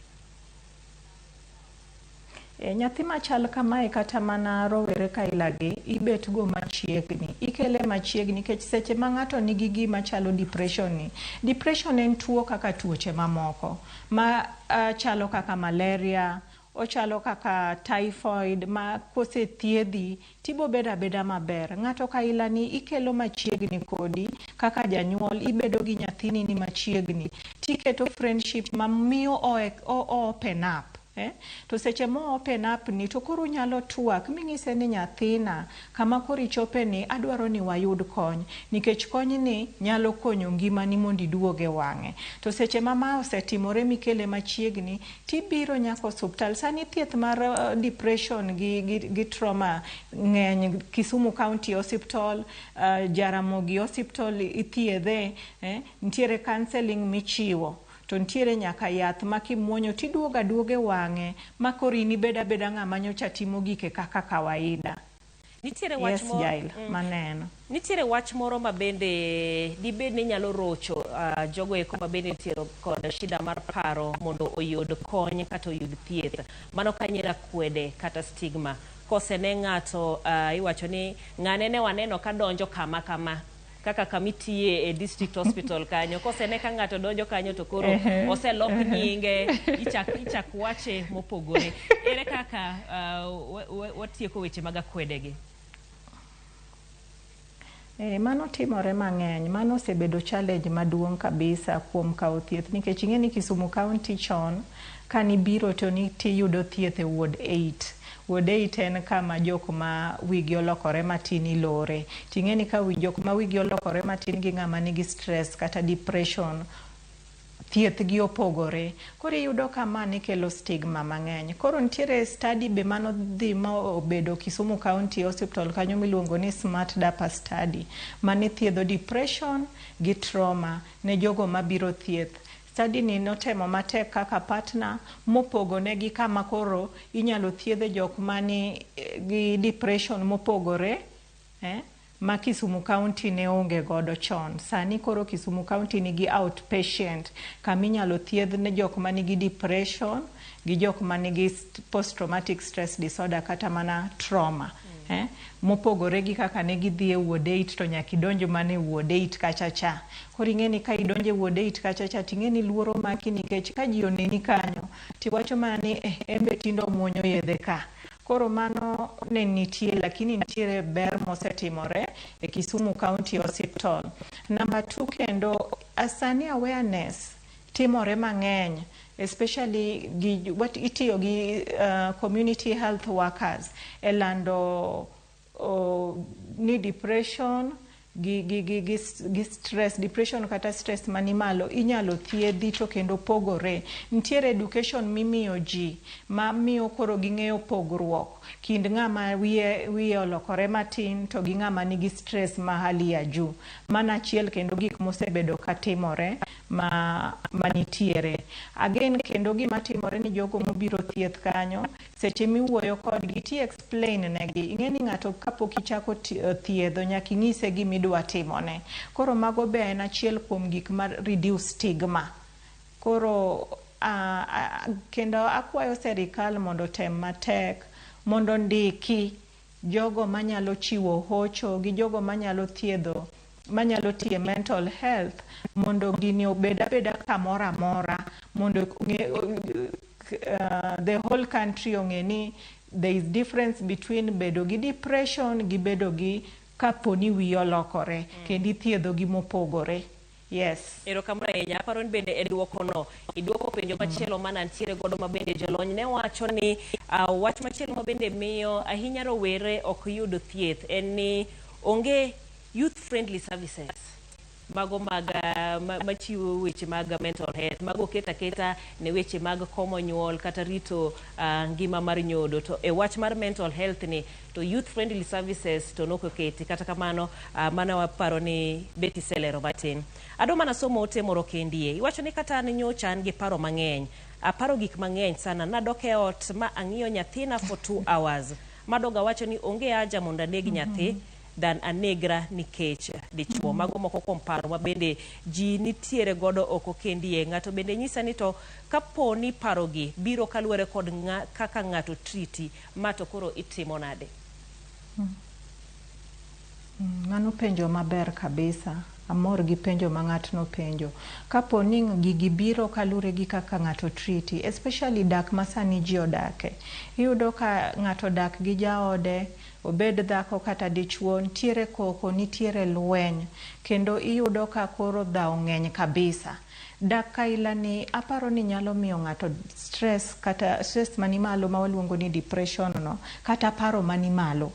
Nyathi machal kamae kata mana rowere kailagi ibet go machiegni, ikele machiegni nikech seche ma ng'ato nigi gima chalo depression ni, depression en tuo kaka tuoche mamoko ma chalo kaka malaria, ochalo kaka typhoid, ma kosethiedhi tibo bedo abeda maber. Ng'ato kaila ni ikelo machiegni kodi kaka janyuol, ibedo gi nyathini ni machiegni, tiketo friendship ma miyo o open up. To seche mo open up ni to koro unyalo twak ming'ise ni nyathina kama koro ichope ni adwaro ni wayud kony, nikech kony ni nyalo konyo ngimani mondo iduog e wang'e. To seche ma ma osetimore mikele machiegni tibiro nyaka osuptal. Sani thieth mar depression gi trauma ng'eny. Kisumu County Hospital, Jaramogi Hospital ithiedhe, nitiere counseling michiwo. To nitiere nyaka yath ma kimuonyo tiduogo aduoga e wang'e ma koro in ibed abeda ng'ama nyocha timo gike kaka kawaida. Nitiere wach Yes, moro Jail, maneno. Nitiere wach moro ma bende dibed ni nyalo rocho jogo eko ma bende nitiere kod shida mar paro mondo oyud kony kata oyud thieth. Mano kanyo akwede kata stigma. Kosene ng'ato iwacho ni ng'ane ne waneno ka donjo kama kama, kaka kamitiye e district hospital kanyo. Kosene ka ng'ato donjo kanyo to koro oselok nyinge, ichak wache mopogore. Ere kaka watieko weche mag akwedegi? Mano timore mang'eny. Mano osebedo challenge maduong' kabisa kuom kawo thieth, nikech ing'e ni Kisumu County chon kanibiro to tiyudo thieth e ward 8. Ward 8 en kama jok ma wigi olokore matin ilore. Ting'e ni ka jok ma wigi olokore matin gi ng'ama nigi stress kata depression, thieth gi opogore. Koro iyudo ka ma ne kelo stigma mang'eny. Koro nitiere study be manodhi ma obedo Kisumu County Hospital kanyo miluongo ni Smart Dapa Study, mane thiedho depression gi trauma ne jogo mabiro thieth. Study ni notemo matek kaka partner mopogo negi kama koro inyalo thiedhe jok mani gi depression mopogore, ma Kisumu County ne onge godo chon. Sani koro Kisumu County nigi outpatient kama inyalo thiedh ne jok manigi depression gi jok manigi post traumatic stress disorder kata mana trauma. Mopogore gi kaka ne gidhi e ward 8 to nyaka idonj mana e ward 8 kacha cha. Koro ing'e ni ka idonjo e ward 8 kacha cha ting'e ni luoro maki, nikech ka ji oneni kanyo tiwacho mana ni embe tindo muonyo yedhe ka. Koro mano ne nitie, lakini nitiere ber mosetimore e Kisumu County Hospital. Number 2 kendo, sani awareness timore mang'eny, especially gi what itiyo gi community health workers e lando ni depression gi stress, depression kata stress mani malo inyalo thiedhi to kendo pogore. Nitiere education mimiyo ji ma miyo koro ging'eyo pogruok kind ng'ama wiye olokore matin to gi ng'ama nigi stress ma hali ya juu. Mano achiel kendo gik mosebedo katimore ma manitiere. Again kendo gima timore ni jogo mobiro thieth kanyo, seche miwuoyo kodgi ti explain negi. Ing'e ni ng'ato kapok ichako thiedho nyaka inyise gima idwa timone. Koro mago be en achiel kuom gik ma reduce stigma. Koro kendo akwayo serikal mondo otem matek mondo ndiki jogo manyalo chiwo hocho gi jogo manyalo thiedho, manyalo tiyo mental health, mondo gini obed abeda kamoro amora, mondo the whole country ong'e ni there is difference between bedo gi depression gi bedo gi kaponi wiyi olokore, kendo ithiedho gi mopogore. Yes. Erokamano ahinya. Aparo ni bende e duokono iduoko penjo machielo mana ntiere godo ma bende jolony ne wacho ni wach machielo ma bende miyo ahinya rowere ok yud thieth en ni onge youth friendly services mago mag machiwo weche mag mental health, mago oket aketa ne weche mag komo nyuol kata rito ngima mar nyodo. To e wach mar mental health ni to youth friendly services to nok oketi. Kata kamano mano waparo ni bet iselero matin. Adwa mana somo ote moro kendie. Iwacho ni kata an nyocha an gi paro mang'eny, aparo gik mang'eny sana. Nadok e ot ma ang'iyo nyathina for 2 hours, madoga wacho ni onge haja mondo aneg nyathi than anegra nikech dichuo. Mago moko kuom paro ma bende ji nitiere godo oko kendie. Ng'ato bende nyisa ni to kapo ni parogi biro kaluwore kod kaka ng'ato triti, ma to koro itimo nade? Mano penjo maber kabisa. Amor gi penjo ma ng'atno penjo. Kapo ni gigi biro kalure gi kaka ng'ato triti, especially dak ma sani ji odake. Iyudo ka ng'ato dak gi jaode, obed dhako kata dichuo, nitiere koko, nitiere lweny, kendo iyudo ka koro dhawo ng'eny kabisa. Dak kaila ni aparo ni nyalo miyo ng'ato stress, kata stress mani malo ma waluongo ni depression no, kata paro mani malo.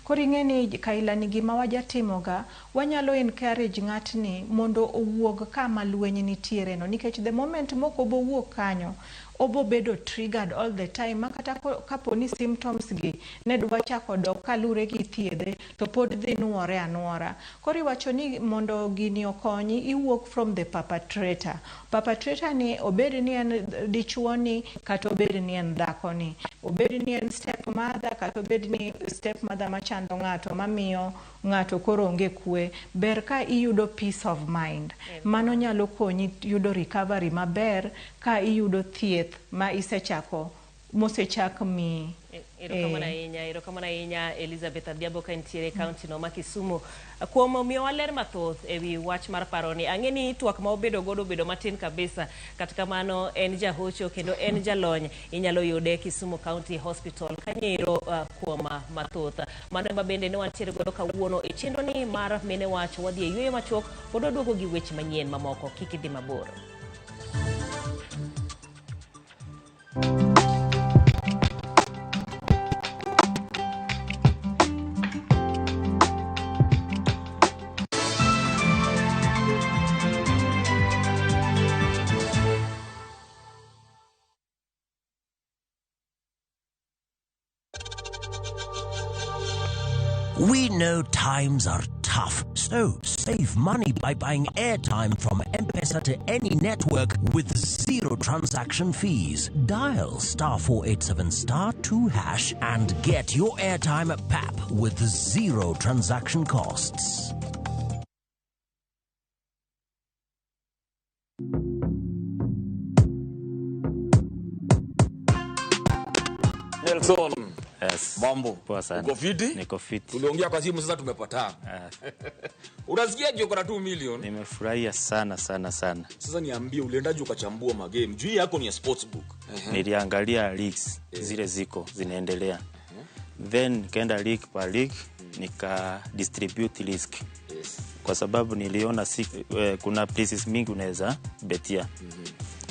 Koro ing'e ni kaila ni gima wajatimoga, wanyalo encourage ng'atni mondo owuog kama lweny nitiere no, nikech the moment mok obowuok kanyo, obo bedo triggered all the time, ma kata kapo ni symptoms gi ne dwa chako dok kalure gi thiedhe, to pod dhi nuore anuora. Koro iwacho ni mondo gini okonyi, iwuok from the perpetrator. Perpetrator ni obed ni en dichuo ni, kata obed ni en dhako ni, obed ni en stepmother, kata obed ni stepmother machando ng'ato, mamiyo ng'ato koro onge kwe. Ber ka iyudo peace of mind. Mano nyalo konyi yudo recovery maber ka iyudo thieth ma isechako, mosechak miyi. Erokamano ahinya, erokamano ahinya Elizabeth Adhiambo ka nitiere e kaunti no ma Kisumu kuom miyowa ler mathoth ewi wach mar paroni. Ang'e ni twak ma obedo godo obedo matin kabisa, kata kamano en jahocho kendo en jalony. Inyalo yude Kisumu County Hospital kanyo kuom mathoth. Mano ema bende ne wantiere godo kawuono e chenro ni mar Mine Wach. Wadhi e yueyo machuok pod waduogo gi weche manyien mamoko. Kik idhi mabor. We know times are tough, so save money by buying airtime from M-Pesa to any network with zero transaction fees. Dial *487 *2# and get your airtime at PAP with zero transaction costs. Nelson. Yes. Mambo. Poa sana. Uko fiti? Niko fiti. Tuliongea kwa simu sasa tumepatana. Unasikia uko na 2 million? Nimefurahia sana sana sana. Sasa niambie uliendaje ukachambua magame? Juu yako ni ya sportsbook. Niliangalia leagues zile ziko zinaendelea. Then nikaenda league per league nika distribute risk. Yes. Kwa sababu niliona kuna places mingi unaweza betia.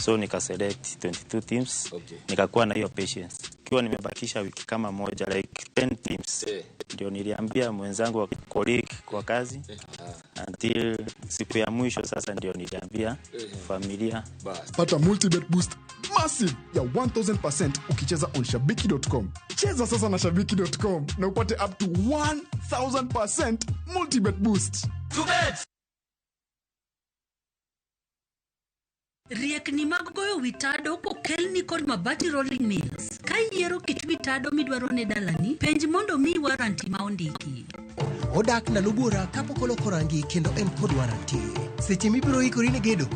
So nika select 22 teams. Okay. Nikakuwa na hiyo patience. Kiwa nimebakisha wiki kama moja like 10 teams. Ndio niliambia mwenzangu wa colleague kwa kazi. Until siku ya mwisho sasa ndio niliambia familia. Pata multibet boost massive ya 1000% ukicheza on shabiki.com. Cheza sasa na shabiki.com na upate up to 1000% multibet boost. Riekni mag goyo wi tado kokelni kod Mabati Rolling Mills. Ka iyiero kit wi tado midwaro ne dalani, penj mondo miyi waranti ma ondiki. Odak ndalo buora kapok oloko rangi kendo en kod waranti. Seche mibiro ikori ne gedo,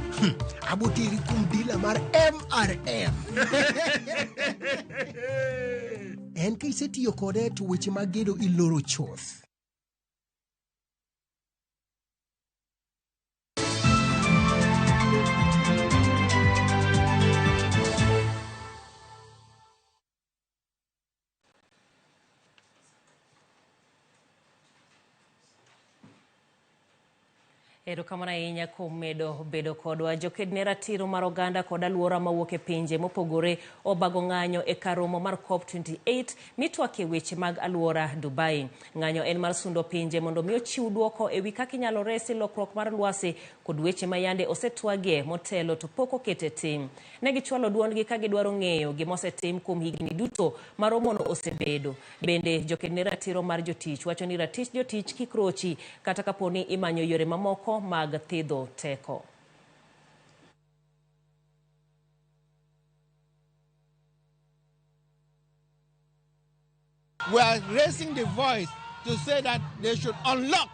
aboteri kuom dila mar MRM. En ka isetiyo kode to weche mag gedo iloro chuth. Erokamano ahinya kuom medo bedo kodwa. Joked ne ratiro mar oganda kod alwora mawuok e pinje mopogore obago ng'anyo e kar romo mar COP28 mitwakie weche mag alwora Dubai. Ng'anyo en mar sundo pinje mondo mi ochiw duoko e wi kaka inyalo resi lokruok mar lwasi kod weche ma yande osetwagie motelo to pok oket e tim. Ne gichwalo duondgi ka gidwaro ng'eyo gima osetim kuom higni duto ma romono osebedo. Bende joked ne ratiro mar jotich wacho ni ratich jotich kik rochi kata kapo ni imanyo yore mamoko mag thidho teko. We are raising the voice to say that they should unlock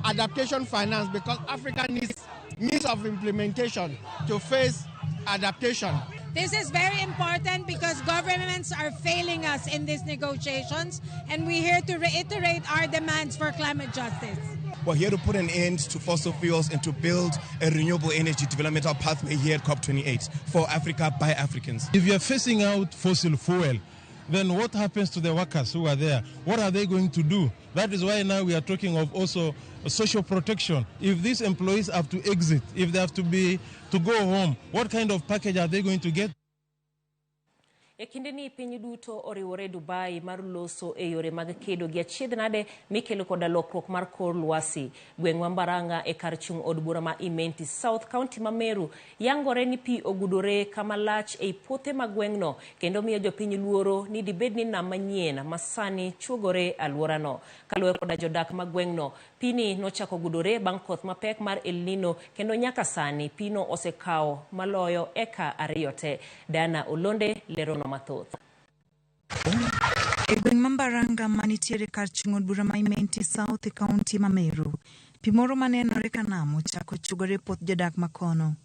adaptation finance because Africa needs means of implementation to face adaptation. This is very important because governments are failing us in these negotiations, and we're here to reiterate our demands for climate justice. We're here to put an end to fossil fuels and to build a renewable energy developmental pathway here at COP28 for Africa by Africans. If you're phasing out fossil fuel, then what happens to the workers who are there? What are they going to do? That is why now we are talking of also social protection. If these employees have to exit, if they have to go home, what kind of package are they going to get? E kinde ni piny duto oriwore Dubai mar loso e yore mag kedo gi achiedh nade mikelo koda lokruok mar kor lwasi. Gweng' ma Mbaranga e kar chung' od bura ma Imenti South, kaunti ma Meru, yangore ni pi ogudore kama lach ei puothe mag gweng'no kendo miyo jopiny luoro ni dibed ni nam manyien ma sani chuogore alworano. Kaluwore koda jodak mag gweng'no, pini nochako gudore bang' koth mapek mar El Nino kendo nyaka sani pino osekawo maloyo eka 2 te. Diana Olonde lero mathoth. E gweng' ma Mbaranga manitiere kar chung' od bura ma Imenti South e kaunti ma Meru, pi moro manenore ka nam ochako chugore e puoth jodak makono.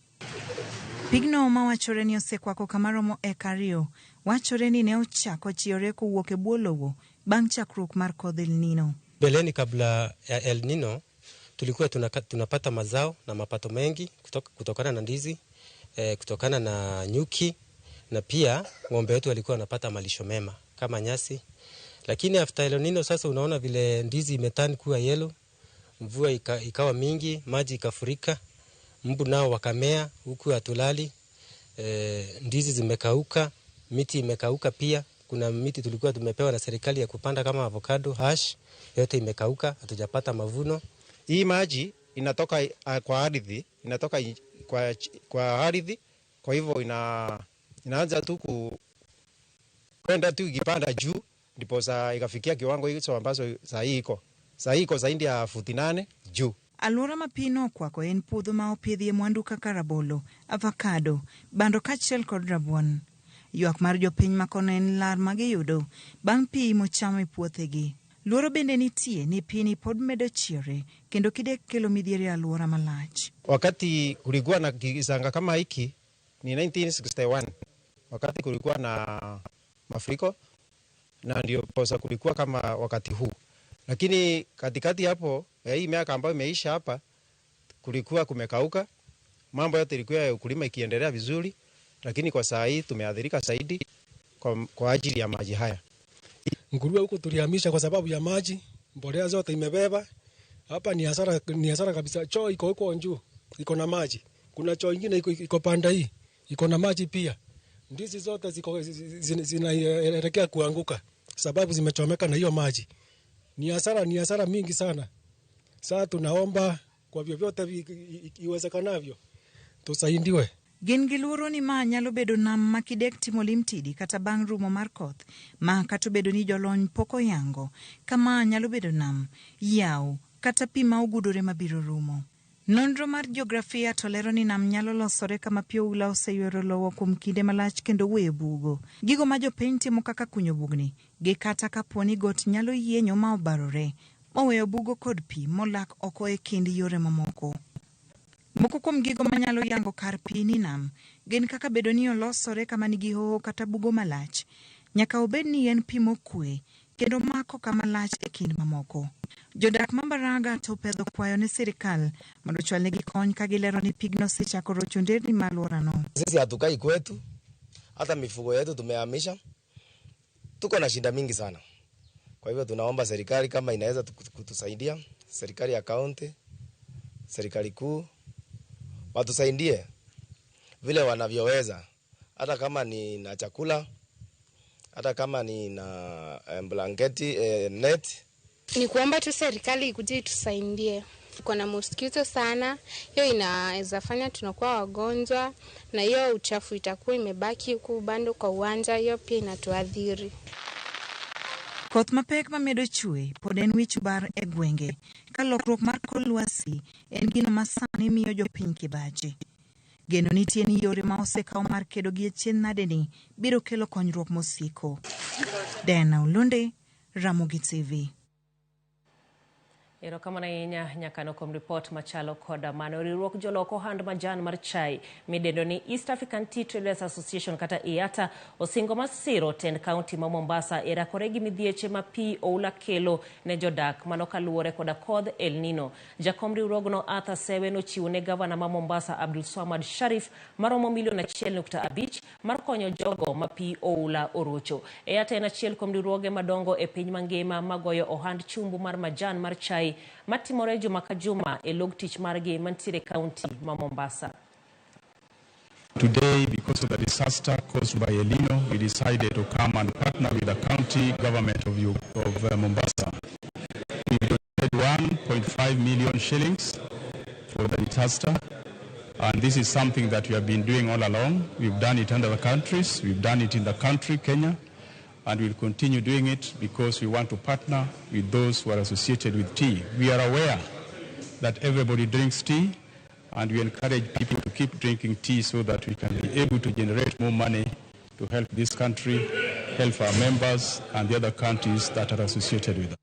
Pigno mawachore ni osekwako kama romo eka 2 wachore ni ne ochako chiyore kowuok e bwo lowo bang' chakruok mar kodh El Nino. Mbeleni kabla ya El Nino tulikuwa tunapata mazao na mapato mengi kutokana na ndizi, kutokana na nyuki, na pia ng'ombe wetu walikuwa wanapata malisho mema kama nyasi. Lakini after El Nino sasa unaona vile ndizi imetani kuwa yellow, mvua ikawa mingi, maji ikafurika, mbu nao wakamea huku hatulali, ndizi zimekauka, miti imekauka pia. Kuna miti tulikuwa tumepewa na serikali ya kupanda kama avocado, hash, yote imekauka, hatujapata mavuno. Hii maji inatoka kwa ardhi, inatoka kwa ardhi, kwa hivyo inaanza tu kwenda tu ikipanda juu ndipo ikafikia kiwango hicho ambacho saa hii iko. Saa hii iko zaidi ya futi 8 juu. Alwora ma pi nokwako en puodho ma opidhie mwandu kaka rabolo, avocado, bando kaachiel kod rabuon. Ywak mar jopiny makono en lar magiyudo bang' pi mochamo e puothegi. Luoro bende nitie ni pini pod medo chiere kendo kidek kelo midhiero e alwora malach. Wakati kulikuwa na kisanga kama hiki ni 1961, wakati kulikuwa na mafuriko na ndio posa kulikuwa kama wakati huu. Lakini katikati hapo ya hii miaka ambayo imeisha hapa kulikuwa kumekauka, mambo yote ilikuwa ya ukulima ikiendelea vizuri, lakini kwa saa hii tumeathirika zaidi kwa ajili ya maji haya. Nguruwe huko tulihamisha kwa sababu ya maji, mbolea zote imebeba. Hapa ni hasara, ni hasara kabisa. Choo iko huko juu, iko na maji. Kuna choo nyingine iko panda hii, iko na maji pia. Ndizi zote ziko zinaelekea kuanguka sababu zimechomeka na hiyo maji. Ni hasara mingi sana. Sasa tunaomba kwa vyovyote iwezekanavyo tusaidiwe. Gin gi luoro ni ma nyalo bedo nam ma kidek timo limtidi kata bang' rumo mar koth, ma kata obedo ni jolony pok oyango kama nyalo bedo nam, yawo kata pi ma ogudore mabiro rumo. Nonro mar jiografia to lero ni nam nyalo losore kama pi oula oseywero lowo kuom kinde malach kendo weyo bugo. Gigo ma jopiny timo kaka kunyo bugni gi kata kapo ni got nyalo yienyo ma obarore moweyo bugo kod pi molak oko e kind yore mamoko. Moko kuom gigo manyalo yango kar pi ni nam gin kaka bedo ni olosore kama nigi hoho kata bugo malach. Nyaka obed ni en pi mokwe kendo mako kama lach e kind mamoko. Jodak ma Mbaranga to opedho kwayo ne sirikal mondo ochwalnegi kony ka gilero ni pigno osechako rocho nderni ma alworano. Sisi hatukai kwetu, hata mifugo yetu tumehamisha. Tuko na shida mingi sana. Kwa hivyo tunaomba serikali kama inaweza kutusaidia, serikali ya kaunti, serikali kuu watusaidie vile wanavyoweza, hata kama ni na chakula, hata kama ni na blanketi, net. Ni kuomba tu serikali ikuje itusaidie. Tuko na mosquito sana, hiyo inaweza fanya tunakuwa wagonjwa, na hiyo uchafu itakuwa imebaki huku bando kwa uwanja, hiyo pia inatuadhiri. Koth mapek mamedo chwe pod en wich bar e gwenge ka lokruok mar kor lwasi en gino ma sani miyo jopiny kibaji. Geno nitie ni yore ma osekaw mar kedo gi achiedh nade ni biro kelo konyruok mosiko. Diana Olunde, Ramogi TV. Erokamano ahinya nyakano kuom ripot machalo koda mano. Riwruok jolok ohand majan mar chai midendo ni East African Tea Traders Association kata EATA osingo mar siro tend kaunti ma Mombasa e rakore gi midhieche ma pi oula kelo ne jodak, mano kaluwore koda kodh El Nino. Jakom riwruogno Arthur Sewe nochiwo ne gavana ma Mombasa Abdul Swamad Sharif maromo milion 1.5 mar konyo jogo ma pi oula orocho. EATA en achiel kuom riwruoge madongo e piny mangima magoyo ohand chumbu mar majan mar chai matimore juma ka juma e log tich margi mantiere kaunti ma Mombasa. Today, because of the disaster caused by El Nino, we decided to come and partner with the county government of Mombasa. We donated 1.5 million shillings for the disaster, and this is something that we have been doing all along. We've done it in other countries, we've done it in the country, Kenya, and we'll continue doing it because we want to partner with those who are associated with tea. We are aware that everybody drinks tea, and we encourage people to keep drinking tea so that we can be able to generate more money to help this country, help our members, and the other countries that are associated with us.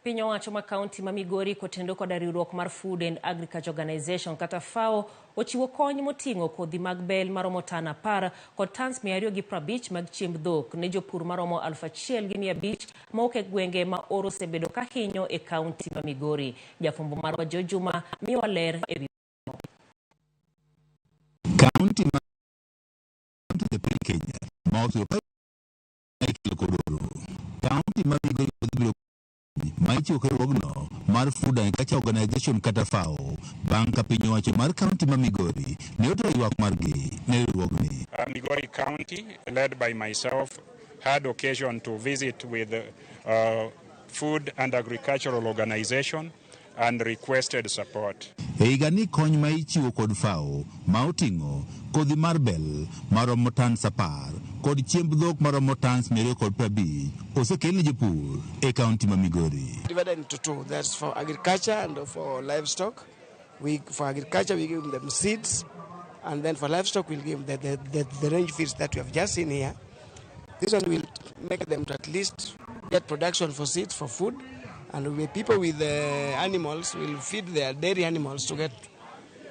Piny owacho ma kaunti ma Migori kotendo koda riwruok mar Food and Agriculture Organization kata FAO ochiwo kony moting'o kodhi mag bel maromo tan 10 kod tans 250 mag chiemb dhok ne jopur maromo 1,500 mawuok e gwenge ma oro osebedo ka hinyo e kaunti ma Migori. Jafwambo marwa Joe Juma miwa ler e wi Kaunti ma e piny Kenya ma oseyudo ka ikelo kod oro. Kaunti ma Migori biro ma ichiwo kod riwruogno mar Food and Agriculture Organization kata FAO bang' ka piny owacho mar kaunti ma Migori ne otero ywak margi ne riwruogni. Migori County, led by myself, had occasion to visit with Food and Agricultural Organization and requested support. E higani kony ma ichiwo kod FAO ma oting'o kodhi mar bel maromo tans 10 kod chiemb dhok maromo tans 250 osekel ne jopur e kaunti ma Migori. Divided into two. That's for agriculture and for livestock. For agriculture, we give them seeds, and then for livestock, we'll give them the range feeds that we have just seen here. This one will make them to at least get production for seeds, for food, and we people with the animals will feed their dairy animals to get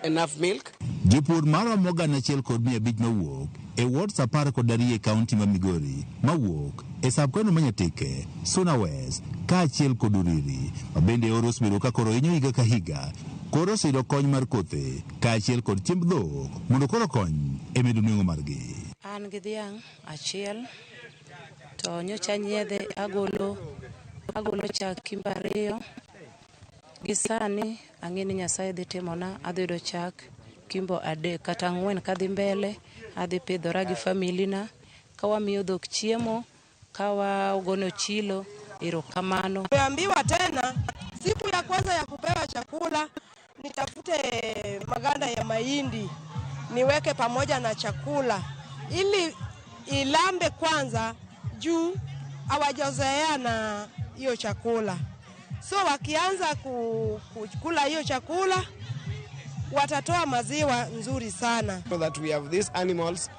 enough milk. Jopur maromo 1,500 mawuok e wards 12 e kaunti ma Migori mawuok e sub-county ma Nyatike, Suna West kaachiel kod Uriri ma bende oro osebedo ka koro hinyo higa ka higa koro oseyudo kony mar kothe kaachiel kod chiemb dhok mondo koro kony e medo nweng'o margi. An gi dhiang' achiel to nyocha nyiedhe agolo chak kimbe 2. Gi sani ang'e ni Nyasaye dhi timona, adhi yudo chak kimbo 3 kata 4 kadhi mbele, adhi pidhora gi familina, ka wamiyo dhok chiemo, ka wagono chilo, erokamano. Tumeambiwa tena siku ya kwanza ya kupewa chakula nitafute maganda ya mahindi niweke pamoja na chakula ili ilambe kwanza juu hawajazoea na hiyo chakula. So wakianza kukula hiyo chakula watatoa maziwa nzuri sana. So that we have these animals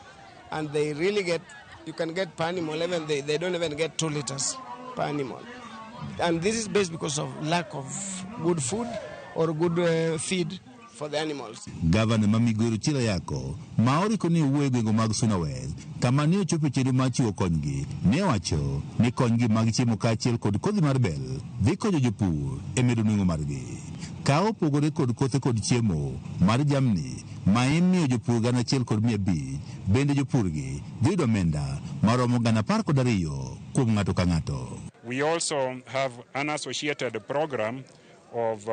and they really get, you can get per animal, even they don't even get 2 liters per animal. And this is based because of lack of good food or good feed for the animals. Gavana ma Migori Chila Yako ma oriko ni owuoyo e gwenge mag Suna West kama ne ochopo chenro mar chiwo konygi ne owacho ni konygi mag chiemo kaachiel kod kodhi mar bel dhi konyo jopur e medo nweng'o margi. Ka opogore kod kothe kod chiemo mar jamni ma imiyo jopur 1,500 bende jopurgi dhi yudo omenda maromo 12,000 kuom ng'ato ka ng'ato. We also have an associated program of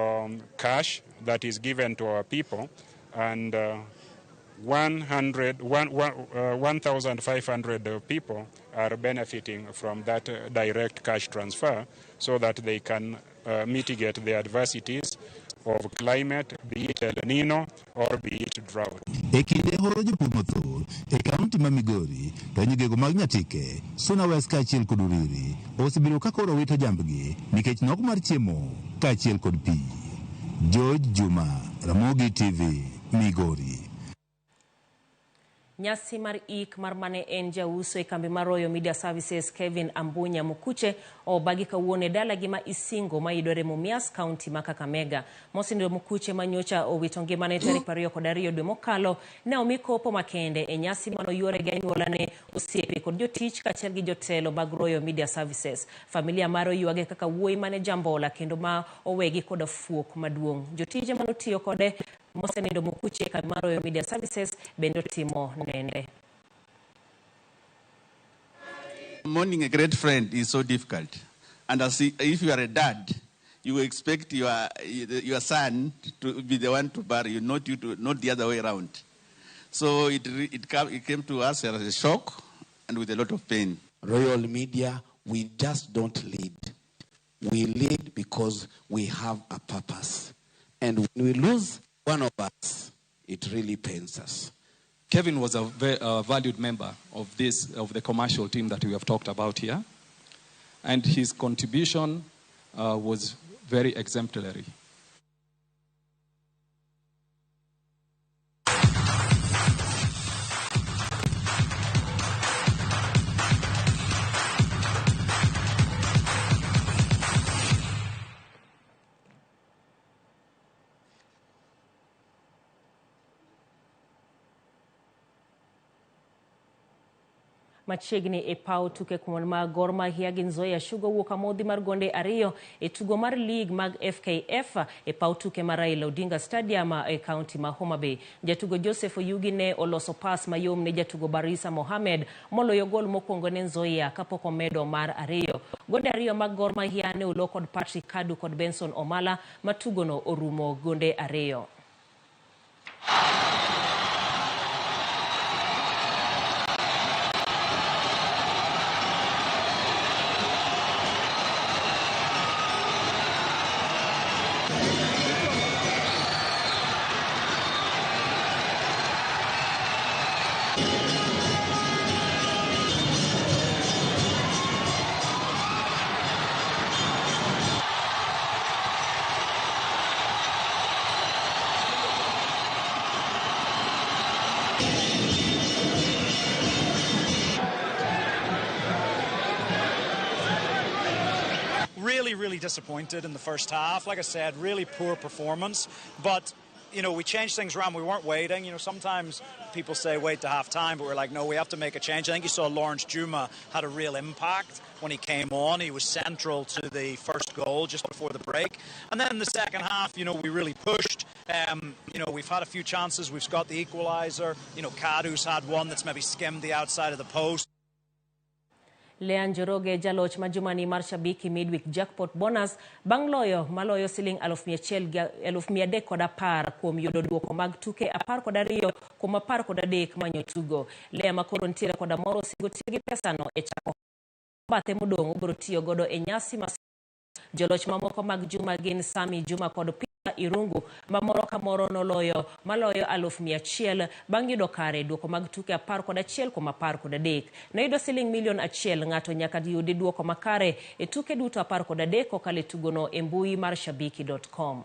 cash that is given to our people, and 1,500 people are benefiting from that direct cash transfer so that they can mitigate the adversities of climate, be it El Nino or be it drought. E kinde horo jopur mathoth e kaunti ma Migori to nyigego mag Nyatike, Suna West kaachiel kod Uriri osebedo ka koro wito jambgi nikech nok mar chiemo kaachiel kod pi. George Juma, Ramogi TV, Migori. Nyasi mar ik mar mane en jauso e kambi mar Royal Media Services Kevin Ambunya Mukuche obagi kawuono e dalagi ma Isingo mayudore Mumias, kaunti ma Kakamega. Mosenindo Mukuche manyocha owito ngimane tarik 22 dwe mokalo ne omi kopo makende e nyasi manoyuore gi anyuolane, osiepe kod jotich kaachiel gi jotelo mag Royal Media Services. Familia mare oywage kaka wuoyi mane jambola kendo ma owegi koda fuok maduong'. Jotije manotiyo kode Mosenindo Mukuche kambi mar Royal Media Services bende otimo nende. Mourning a great friend is so difficult. And as if you are a dad, you expect your son to be the one to bury you, not the other way around. So it came to us as a shock and with a lot of pain. Royal Media, we just don't lead. We lead because we have a purpose. And when we lose one of us, it really pains us. Kevin was a very valued member of the commercial team that we have talked about here, and his contribution was very exemplary. Machiegni e paw tuke kuond mag Gor Mahia gi Nzoia Sugar wuok amodhi mar gonde 2 e tugo mar league mag FKF e paw tuke mar Raila Odinga Stadium e kaunti ma Homa Bay. Jatugo Joseph Oyugi ne oloso pas mayom ne jatugo Barisa Mohamed moloyo gol mokwongo ne Nzoia kapok omedo mar 2. Gonde 2 mag Gor Mahia ne olo kod Patrick Kadu kod Benson Omala ma tugono orumo gonde 2. Really disappointed in the first half. Like I said, really poor performance. But, you know, we changed things around. We weren't waiting. You know, sometimes people say wait to half time, but we're like, no, we have to make a change. I think you saw Lawrence Juma had a real impact when he came on. He was central to the first goal just before the break. And then in the second half, you know, we really pushed. You know, we've had a few chances. We've got the equaliser. You know, Kadu's had one that's maybe skimmed the outside of the post. Lea Njoroge jaloch ma jumani mar Shabiki Midweek Jackpot Bonus bang' loyo maloyo siling 310 kuom yudo duoko mag tuke 12 kuom 13 manyotugo. Lea makoro nitiere koda moro osingo tiyo gi pesano e chako bathe modong' obiro tiyo godo e nyasi ma joloch mamoko mag juma gin Sami Juma kod Peter Irungu ma moro ka moro noloyo maloyo 100,000 bang' yudo kare duoko mag tuke 11 kuom 13. Noyudo siling milion 1. Ng'ato nyaka yudi duoko makare e tuke duto 13 kokalo e tugono e mbui mar shabiki.com.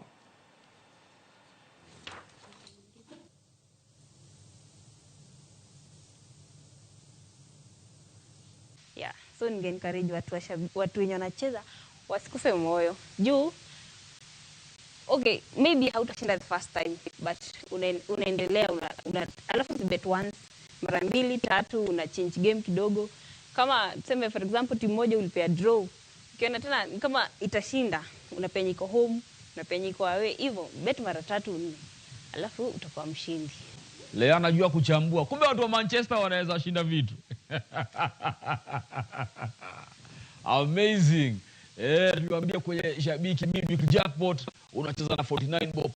Yeah, so ninge encourage watu wenye wanacheza wasikufe moyo. Juu okay, maybe hautashinda the first time, but unaendelea alafu bet once, mara 2 3 una change game kidogo. Kama tuseme for example timu moja ulipea draw, ukiona tena kama itashinda, unapenya iko home, unapenya iko away, hivyo bet mara 3 4, alafu utakuwa mshindi. Leo anajua kuchambua. Kumbe watu wa Manchester wanaweza shinda vitu. Amazing. Tuliwaambia kwenye Shabiki Midweek Jackpot Unacheza na 49 bob.